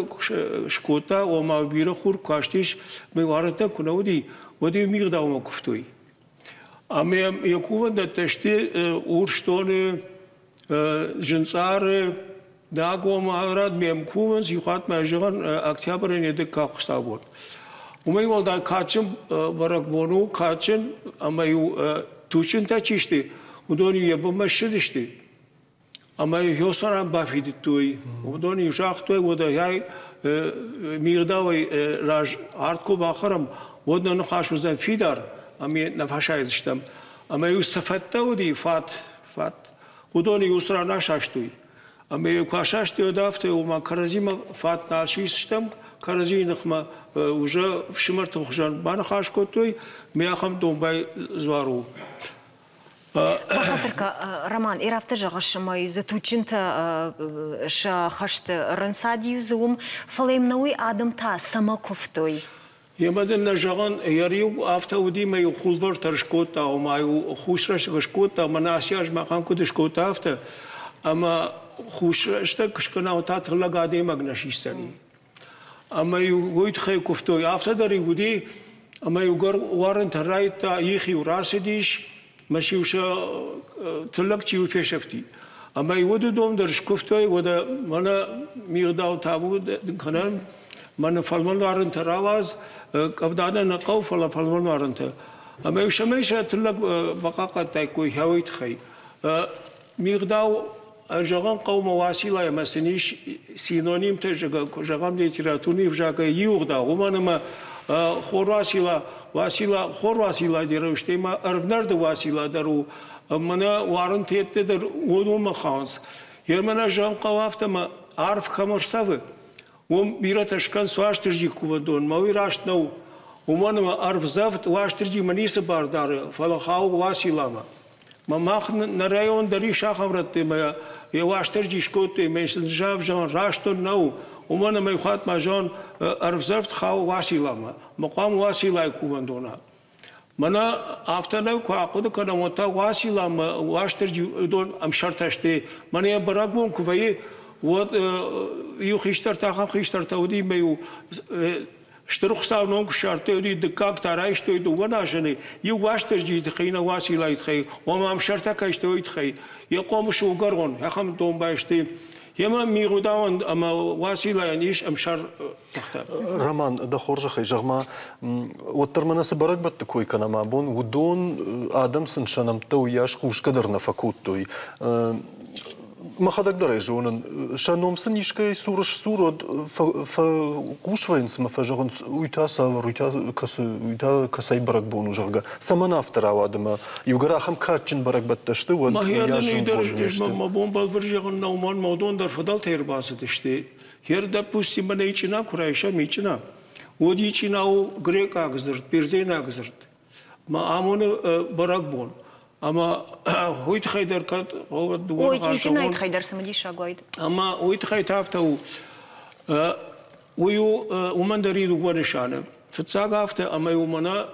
скодта, ома бирӕ хур кастис, мӕ уарӕттӕ куы нӕ уыди, уӕд-иу мигъдаумӕ куывтой. Ӕмӕ йӕ кувӕндӕттӕ сты Урсдоны, Зынцъары, Дагомы алрад ме мкувынц, иу хатт ма зӕгъын, октябры не дыккаг хуыцаубон. Уымӕй уӕлдай кадджын бӕрӕгбон у, кадджын ӕмӕ-иу туджджынтӕ чи сты, уыдон-иу йӕ бынмӕ ссыдысты ӕмӕ Хёсарӕн бафидыдтой. Уыдон-иу загътой, уӕдӕ мигъдауӕй раз арт куы бахӕрӕм, уӕд нӕ ныхас уыдзӕн фидар ӕмӕ нӕ фӕсайдзыстӕм. Ӕмӕ-иу цы фӕттӕ уыди, фат, фат, уыдон-иу уыцы ран асастой. Ӕмӕ йӕ куы асастой, уӕд афтӕ, ома кӕрӕдзимӕ фат нал систӕм, кӕрӕдзийы ныхмӕ уже фсымӕрты хуызӕн баныхас кодтой, ме ахӕм домбай дзуар у. Бахатыр Роман, ир афтӕ зӕгъыс, ӕмӕ дзы туджджынтӕ сӕ хӕсты рынцад-иу дзы уым, фӕлӕ йӕм нӕуый адӕм та цӕмӕ куывтой? Емӕ дын нӕ зӕгъын, йӕ риу афтӕ уыди мӕ иу хулвӕртӕ скодта, ома-иу хус рӕстӕг скодта, мӕнӕ ацы аз махӕн куыд скодта, афтӕ. Ӕмӕ хус рӕстӕг куы скӕна, уӕд та тыллӕг адӕймаг нӕ сисдзӕни. Ӕмӕ-иу уый тыххӕй куывтой. Афтӕ дӕр-иу уыди, ӕмӕ иугӕр уарынтӕ райдыдта, их-иу рацыдис, мӕ-иу сӕ тыллӕг чи фесӕфти. Ӕмӕ уыды дон дӕр скуывтой, уӕдӕ мӕнӕ мигъдау табу кӕнӕм, мӕнӕ фӕлмӕн уарынтӕ рауадз, къӕвда нӕ нӕ хъӕуы, фӕлӕ фӕлмӕн уарынтӕ. Ӕмӕ-иу цӕмӕй сӕ тыллӕг бахъахъхъӕдтаиккой хӕуый тыххӕй. Мигъдау зӕгъын хъӕуы мӕ Уацилла ӕмӕ сын ис синонимтӕ, зӕгъӕм, литературный ӕвзагӕй иу ӕгъдау, уымӕн ӕмӕ хор Уацилла, Уацилла, хор Уацилла дӕр у, стӕй ма ӕрвнӕрды Уацилла дӕр у, мӕнӕ уарын тетты дӕр уыдонмӕ хауынц. Мӕнӕ зӕгъын хъӕуы афтӕ, ӕмӕ арв кӕм ӕрцӕвы, уым бирӕтӕ скӕнынц Уастырджи кувӕндонмӕ, уый раст нӕу. Уымӕн ӕмӕ ӕрвдзӕфт Уастырджимӕ ницы бар дары, фӕлӕ хауы Уацилламӕ. Мӕ мах нӕ район дӕр ис ахӕм рӕтты ӕмӕ йӕ Уастырджи скодтой ӕмӕ сын зӕгъын раст нӕу, уымӕн ӕмӕ иу хатт ма зӕгъын ӕрвдзӕфт хауы Уацилламӕ. Мӕ хъуамӕ Уациллайы кувӕндона. Мӕнӕ афтӕ нӕ куы ахъуыды кӕнӕм, уӕд та Уацилла ӕмӕ Уастырджи уыдон ӕмсӕртӕ сты. Мӕнӕ йӕ бӕрӕгбон куы вӕййы, уӕд иу хистӕртӕ ахӕм хистӕртӕ уыди ӕмӕ-иу Стыр Хуыцау ном куы ссардтой, уыди дыккаг та райстой дыууӕ назыны, иу Уастырджийы тыххӕй, иннӕ Уациллайы тыххӕй, ома ӕмсӕртӕ кӕй сты, уый тыххӕй. Йӕ хъомыс угӕрон, ахӕм домбай сты. Йемӕ Мигъуыдауӕн ӕмӕ Уациллайӕн ис ӕмсӕр тыхтӕ. Роман, дӕ хорзӕхӕй, зӕгъ-ма, уӕддӕр мӕнӕ цы бӕрӕгбӕтты кой кӕнӕм абон, уыдон адӕм сын сӕ нӕмттӕ уыйас хъусгӕ дӕр нӕ фӕкодтой. Мӕхӕдӕг дӕр ӕй зонын, сӕ ном сын искӕй цур сдзур, уӕд фӕхъус вӕййынц ӕмӕ фӕзӕгъынц, уый та цавӕр, уый та кӕцы, уый та кӕцӕй бӕрӕгбон у, зӕгъгӕ. Цӕмӕн афтӕ рауад ӕмӕ иугӕр ахӕм кадджын бӕрӕгбӕттӕ сты, уӕд уыйас зындгонд не сты? Мӕ бон бӕлвырд зӕгъын нӕу, мӕнмӕ уыдон дӕр фыдӕлтӕй ӕрбацыдысты. Гъер, допустим, мӕнӕ ичъына куы райсӕм, ичъына, уӕд ичъына у грекъаг дзырд, бердзенаг дзырд. Мӕ амоны бӕрӕгбон. Ӕмӕ уый тыххӕй дӕр кӕд дыууӕ Ой, ичъынайы тыххӕй дӕр цымыдисаг уаид. Ӕмӕ уый тыххӕй та афтӕ у. Уый у уымӕн дӕр и дыууӕ нысаны. Фыццаг афтӕ, ӕмӕ иу мӕнӕ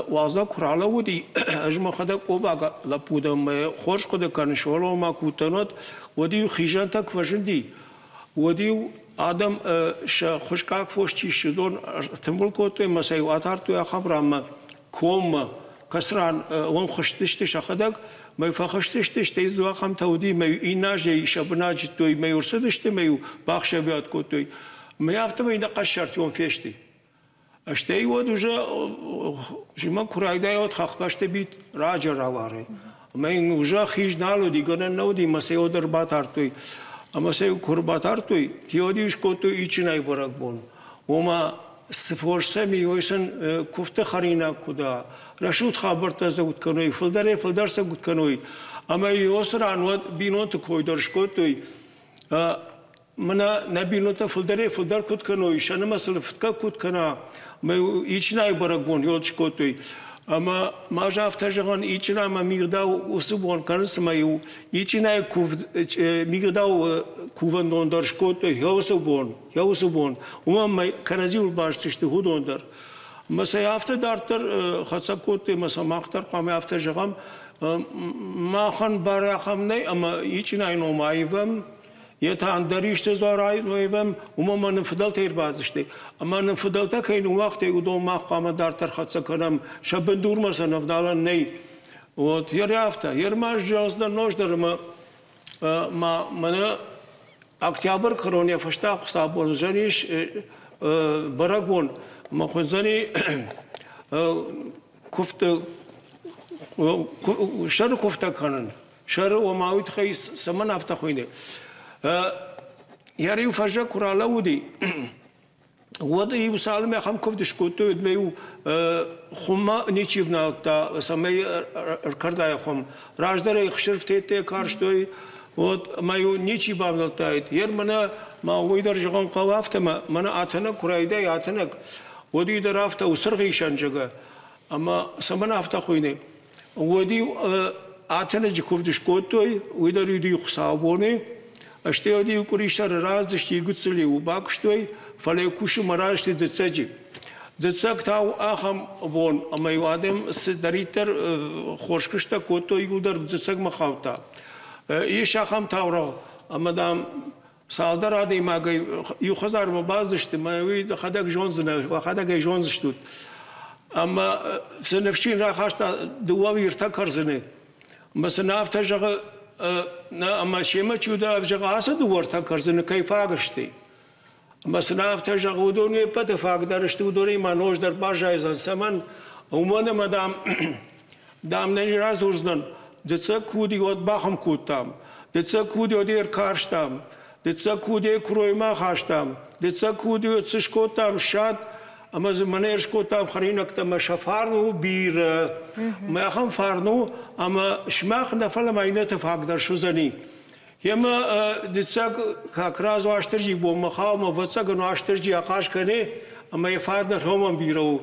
уалдзӕг куы ралӕууыди, ӕз мӕхӕдӕг къобаг лӕппу дӕн, мӕ хорз хъуыды кӕнын, сывӕллон ма куы уыдтӕн, уӕд, уӕд-иу хизӕнтӕ куы фӕзынди, уӕд-иу адӕм сӕ хуыскъаг фос чи сты, уыдон ӕртымбыл кодтой ӕмӕ сӕ-иу атардтой ахӕм ранмӕ, коммӕ, кӕцы ран уым хызтысты сӕхӕдӕг, мӕ фӕхызтысты, стӕй дзы ахӕмтӕ уыди, мӕ иннӕ азӕй сӕ бынат зыдтой, мӕ ӕрцыдысты, мӕ-иу бахсӕвиуат кодтой. Мӕ афтӕмӕй нӕ къӕссартион фесты. Стӕй уӕд уже зымӕг куы райдайа, уӕд хӕхбӕсты бит раджы рауары. Ӕмӕ йын уже хиз нал уыди, гӕнӕн нӕ уыди, ӕмӕ сӕ уӕд ӕрбатардтой. Ӕмӕ сӕ куы ӕрбатардтой, теори скодтой Ичъынайы бӕрӕгбон. Ома цы фос сӕм и, уый сын куывты хӕринаг куыд уа, рӕсугъд хабӕрттӕ дзы куыд кӕной, фылдӕрӕй-фылдӕр сӕ куыд кӕной. Ӕмӕ уыцы ран уӕд бинонты кой дӕр скодтой. Мӕнӕ нӕ бинонтӕ фылдӕрӕй-фылдӕр куыд кӕной, сӕ нымӕцыл фыдгӕ куыд кӕна, мӕ Ичъынайы бӕрӕгбон йод скодтой. Ӕмӕ ма ӕз афтӕ зӕгъын, Ичъына ӕмӕ Мигъдау уыцы бон кӕнынц ӕмӕ иу Ичъынайы куывд, Мигъдау кувӕндон дӕр скодтой уыцы бон, уыцы бон. Уымӕн ӕмӕ кӕрӕдзиуыл баст сты уыдон дӕр. Ӕмӕ сӕ афтӕ дарддӕр хӕцӕг кодтой, ӕмӕ сӕ мах дӕр хъуамӕ афтӕ зӕгъӕм, махӕн бар ахӕм нӕй, ӕмӕ Ичъынайы ном аивӕм, йе та ӕндӕр исты дзуар аивӕм, уымӕ ӕмӕ нын фыдӕлтӕ ӕрбадзысты. Ӕмӕ нын фыдӕлтӕ кӕй ныууагътой, уыдон мах хъуамӕ дарддӕр хӕццӕ кӕнӕм, сӕ бындурмӕ сӕ ӕвналӕн нӕй. Вот, ер афтӕ, ер ма зӕгъдзынӕн ноджыдӕр ӕмӕ ма мӕнӕ октябрь кӕрон йӕ фӕстаг хуыцаубон уыдзӕнис бӕрӕгбон, ӕмӕ хуындзӕни куывты сӕры куывтӕ кӕнын. Сӕры ома уый тыххӕй цӕмӕн афтӕ хуыйны? Йӕ риу фӕззӕг куы ралӕууыди, уӕд иу цалынмӕ ахӕм куывд скодтой, уӕдмӕ-иу хуыммӕ ничи внӕлдта, цӕмӕй ӕркӕрдайа хуым. Раздӕр ӕй ӕхсырфтӕ карстой, Уӕд ӕмӕ-иу ничи бавнӕлдтаид. Ер мӕнӕ ма уый дӕр зӕгъын хъӕуы афтӕ, мӕнӕ атӕнӕг куы райдай атӕнӕг, уӕд уый дӕр афтӕ у цыргъисӕн зӕгъгӕ. Ӕмӕ цӕмӕн афтӕ хуыйны? Уӕд-иу атӕнӕджы куывд скодтой, уый дӕр уыди хуыцаубоны. Стӕй уӕд-иу къуырисӕры раздысты гыццыл-иу бакуыстой, фӕлӕ кусынмӕ раздысты дыццӕджы. Дыццӕг та у ахӕм бон, ӕмӕ-иу адӕм цыдӕриддӕр хорз куыстӕ кодтой, иуылдӕр дыццӕгмӕ хаудта. Ис ахӕм таурӕгъ, ӕмӕ, дам, цалдӕр адӕймагӕй иу хӕдзармӕ бацыдысты, мӕ уый дӕхӕдӕг зондзынӕ, уӕхӕдӕг ӕй зондзыстут. Ӕмӕ цы ныфсджын рахаста дыууӕ ӕртӕ кӕрдзыны. Ӕмӕ сын афтӕ зӕгъы, нӕ, ӕмӕ семӕ чи уыд, зӕгъы, ацы дыууӕ ӕртӕ кӕрдзыны кӕй фаг сты. Ӕмӕ сын афтӕ зӕгъы, уыдон не ппӕты фаг дӕр сты, уыдонӕй ма нозт дӕр баззайдзӕн. Цӕмӕн? Уымӕн ӕмӕ, дам, дам нӕ радзурдзынӕн, дыццӕг куы уыди, уӕд бахуым кодтам, дыццӕг куы уыди, уӕд ӕркарстам, дыццӕг куы уыди, куыроймӕ ахастам, дыццӕг куы уыди, уӕд цы скодтам, ссад, ӕмӕ дзы мӕнӕ скодтам хӕринӕгтӕ ӕмӕ сӕ фарн у бирӕ. Мӕ ахӕм фарн у, ӕмӕ сымах нӕ, фӕлӕ ма иннӕты фаг дӕр суыдзӕни. Ема дыццӕг как раз Уастырджи бонмӕ хауы, ӕвӕццӕгӕн Уастырджи ахъаз кӕны, ӕмӕ йӕ фарн ӕрхомӕн бирӕ у.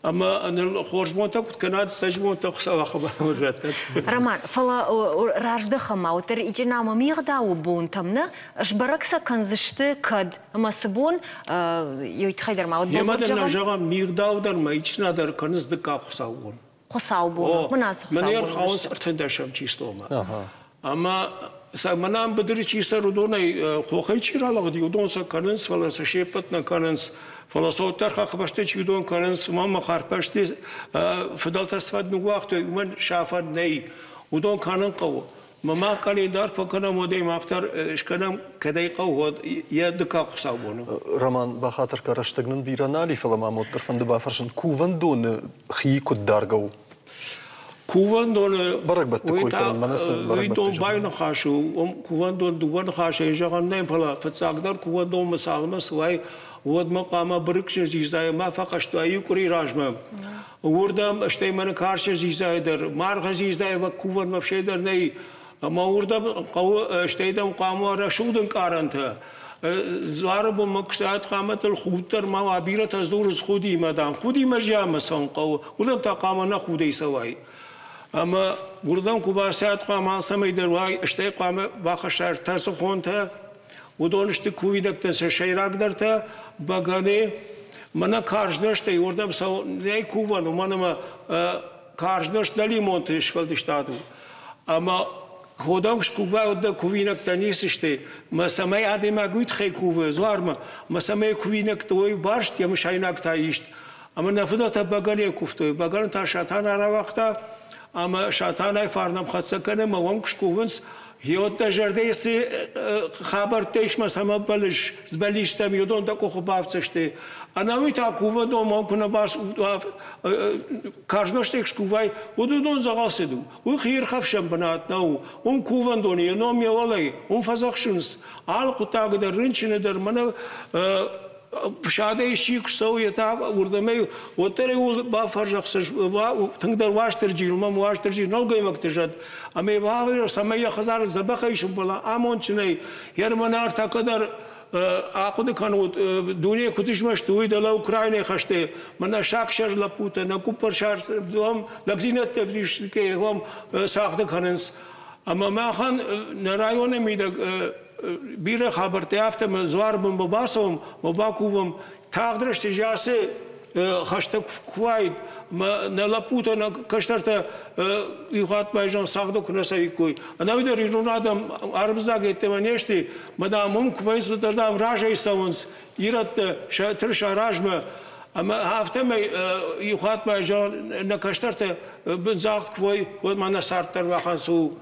Ӕмӕ ныл хорз бонтӕ куыд кӕнат, цӕст бонтӕ Хуыцау ахӕм раттӕд. Роман, фӕлӕ раздӕхӕм ма уӕддӕр Ичъынамӕ мигъдауы бонтӕм нӕ сбӕрӕг сӕ кӕндзысты кӕд ӕмӕ цы бон, уый тыххӕй дӕр ма уӕд Емӕ дын нӕ зӕгъӕм, мигъдау дӕр ма Ичъына дӕр кӕнынц дыккаг хуыцаубон. Хуыцаубон. Мын ацы Мӕн ӕрхауынц ӕртындӕсӕм числомӕ. Ӕмӕ сӕ мӕнӕн быдыры чи цӕры, уыдонӕй хохӕй чи ралыгъди, уыдон сӕ кӕнынц, фӕлӕ сӕ се ппӕт нӕ кӕнынц. Фӕлӕ сӕ уӕддӕр хӕхбӕсты чи уыдон кӕнынц, уымӕн ӕмӕ хӕрдбӕсты фыдӕлтӕ цы фӕд ныууагътой, уымӕн сафӕн нӕй. Уыдон кӕнын хъӕуы. Мӕ мах къӕлиндар фӕкӕнӕм, уӕд ӕй мах дӕр скӕнӕм, кӕд ӕй хъӕуы, уӕд йӕ дыккаг хуыцаубоны. Роман, бахатыр кӕн, рӕстӕг нын бирӕ нал и, фӕлӕ ма уӕддӕр фӕнды бафӕрсын, кувӕндоны хи куыд даргӕ у? Кувӕндоны бӕрӕгбӕтты кой кӕнын, мӕнӕ цы уый домбай ныхас у, уым кувӕндон дыууӕ ныхасӕй зӕгъӕн нӕй, фӕлӕ фыццагдӕр кувӕндонмӕ цалынмӕ цӕуай, уӕдмӕ хъуамӕ бырыксы дзидзайы ма фӕхъӕстӕ иу къуыри размӕ. Уырдӕм, стӕй мӕнӕ карчы дзидзайы дӕр, маргъы дзидзайы кувӕн вообще дӕр нӕй. Ӕмӕ уырдӕм хъӕуы, стӕй дӕм хъуамӕ уа рӕсугъд ӕнкъарӕнтӕ. Дзуары бынмӕ куы хъаматыл худ дӕр ма уа, бирӕтӕ дзурынц худимӕ, дам, худимӕ зианмӕ цӕуын хъӕуы, уырдӕм та хъуамӕ нӕ худӕй цӕуай. Ӕмӕ уырдӕм куы бацӕуат, хъуамӕ алцӕмӕй дӕр уай, стӕй хъуамӕ бахӕссай ӕртӕ сыхонтӕ, Уыдон сты кувинӕгтӕн сӕ сӕйрагдӕртӕ, бӕгӕны. Мӕнӕ карз нозтӕй уырдӕм нӕй кувӕн, уымӕн ӕмӕ карз нозт дӕлимонты сфӕлдыстад у. Ӕмӕ ходӕм скувай, уӕд дӕ кувинӕгтӕ ницы сты. Мӕ цӕмӕй адӕймаг уый тыххӕй кувы дзуармӕ, мӕ цӕмӕй кувинӕгтӕ уой барст, йӕ мысайнаг та ист. Ӕмӕ нӕ фыдӕлтӕ бӕгӕныйӕ куывтой. Бӕгӕны та Сатана рауагъта, ӕмӕ Сатанайы фарнӕмхӕццӕ кӕны, ӕмӕ уӕм куы скувынц, Гъеуӕд дӕ зӕрдӕйы цы хабӕрттӕ ис мӕ цӕмӕ бӕллыс, сбӕллистӕм, уыдон дӕ къухы бафтдзысты. Ӕнӕуый та кувӕндонмӕ куы нӕ карз нозтӕй скувай, уӕд уыдон дзӕгъӕл цыд у. Уый хиирхӕфсӕн бынат нӕу. Уым кувӕндоны йӕ ном йӕ уӕлӕ, уым фӕдзӕхсынц. Алы хъуыддаг дӕр, рынчыны дӕр, мӕнӕ Фсадӕй исчи куы цӕуы, йе та уырдӕмӕй, уӕддӕр ӕй бафӕрзӕхсыс, тынгдӕр Уастырджи, уымӕн Уастырджи нӕлгоймӕгты зӕд, ӕмӕ бавӕры, цӕмӕй йӕ хӕдзары дзӕбӕхӕй сымбӕла, амондджынӕй, йе рмӕн ӕртӕккӕ дӕр ахъуыды кӕнут, дуне куыд змӕсты, уый дӕлӕ Украинӕйы хӕсты, мӕнӕ сагсӕр лӕппутӕ, нӕ гуыппырсар лӕгдзинӕдтӕ ӕвдисгӕйӕ цагъды кӕнынц. Ӕмӕ махӕн нӕ районы мидӕг бирӕ хабӕрттӕ афтӕ мӕ дзуары бынмӕ бацӕуӕм, мӕ бакувӕм. Тагъд рӕстӕджы ацы хӕстӕг куы уаид, мӕ нӕ лӕппутӕ, нӕ кӕстӕртӕ иу хатт байзон цагъды куы нӕ цӕуиккой. Ӕнӕуи дӕр ирон адӕм армыдзаг йеддӕмӕ не сты, мӕ дам, уым куы вӕййынц, уӕддӕр дам разӕй цӕуынц ирӕттӕ сӕ тырыса размӕ. Ӕмӕ афтӕмӕй иу хатт байзон нӕ кӕстӕртӕ бындзагъд куы уой, уӕд ма нӕ цард дӕр махӕн цы у.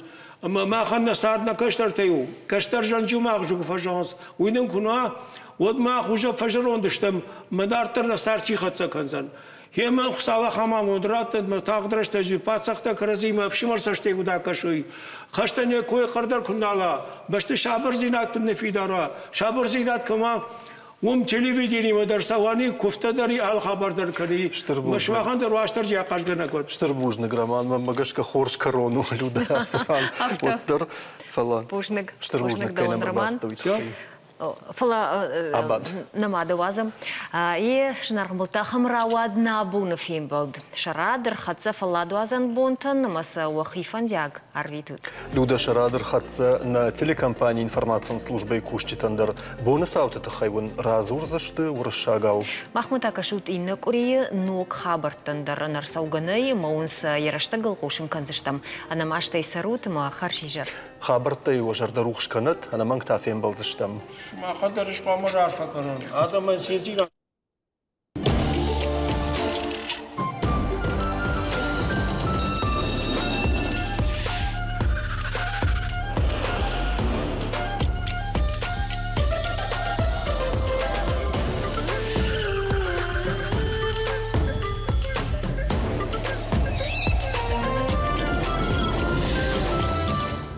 Ӕмӕ махӕн нӕ цард нӕ кӕстӕртӕй у. Кӕстӕр зӕнджы магъзы куы фӕзӕгъынц, уый нын куы нӕ, уӕд мах уже фӕзӕронд стӕм, мӕ дарддӕр нӕ цард чи хӕццӕ кӕндзӕн. Гъемӕ Хуыцау ахӕм амонд раттӕд, мӕ тагъд рӕстӕджы паддзӕхтӕ кӕрӕдзимӕ ӕфсымӕр цӕстӕй куыд акӕсой, хӕстӕн йӕ кой хъӕрдӕр куы нал уа, бӕсты сабырдзинад куыд ныффидар уа, сабырдзинад кӕма, Уым телевидениемӕ дӕр цӕуӕни, куывтӕ дӕр алы хабар дӕр кӕни. Стыр бузныг. Сымахӕн дӕр Уастырджи ахъазгӕнӕг уӕд. Стыр бузныг, Роман. Мӕнмӕ гӕсгӕ хорз кӕрон у Людӕ ацы ран. Уӕддӕр. Фӕлӕ Бузныг. Стыр бузныг, кӕй нӕм ӕрбацыдтӕ, уый тыххӕй. Фӕлӕ нӕ мады уадзӕм. Е зынаргъ ӕмбӕлттӕ, ахӕм рауад нӕ абоны фембӕлд. Сӕрад ӕрхӕццӕ фӕлладуадзӕн бонтӕн ӕмӕ сӕ уӕхи фӕндиаг арвитут. Людӕ Сӕрад ӕрхӕццӕ нӕ телекомпанийы информацион службӕйы кусджытӕн дӕр боны цауты тыххӕй уын радзурдзысты уырыссагау. Махмӕ та кӕсут иннӕ къуырийы ног хабӕрттӕн дӕр ӕнӕрцӕугӕ нӕй ӕмӕ уын сӕ йӕ рӕстӕгыл хъусын кӕндзыстӕм. Ӕнӕмастӕй цӕрут ӕмӕ хӕрзизӕр. Хабӕрттӕй уӕ зӕрдӕ рухс кӕнӕд, ӕнӕмӕнг та фембӕлдзыстӕм. Сымахӕн дӕр ӕз хъуамӕ раарфӕ кӕнон. Адӕмӕн циндзинад.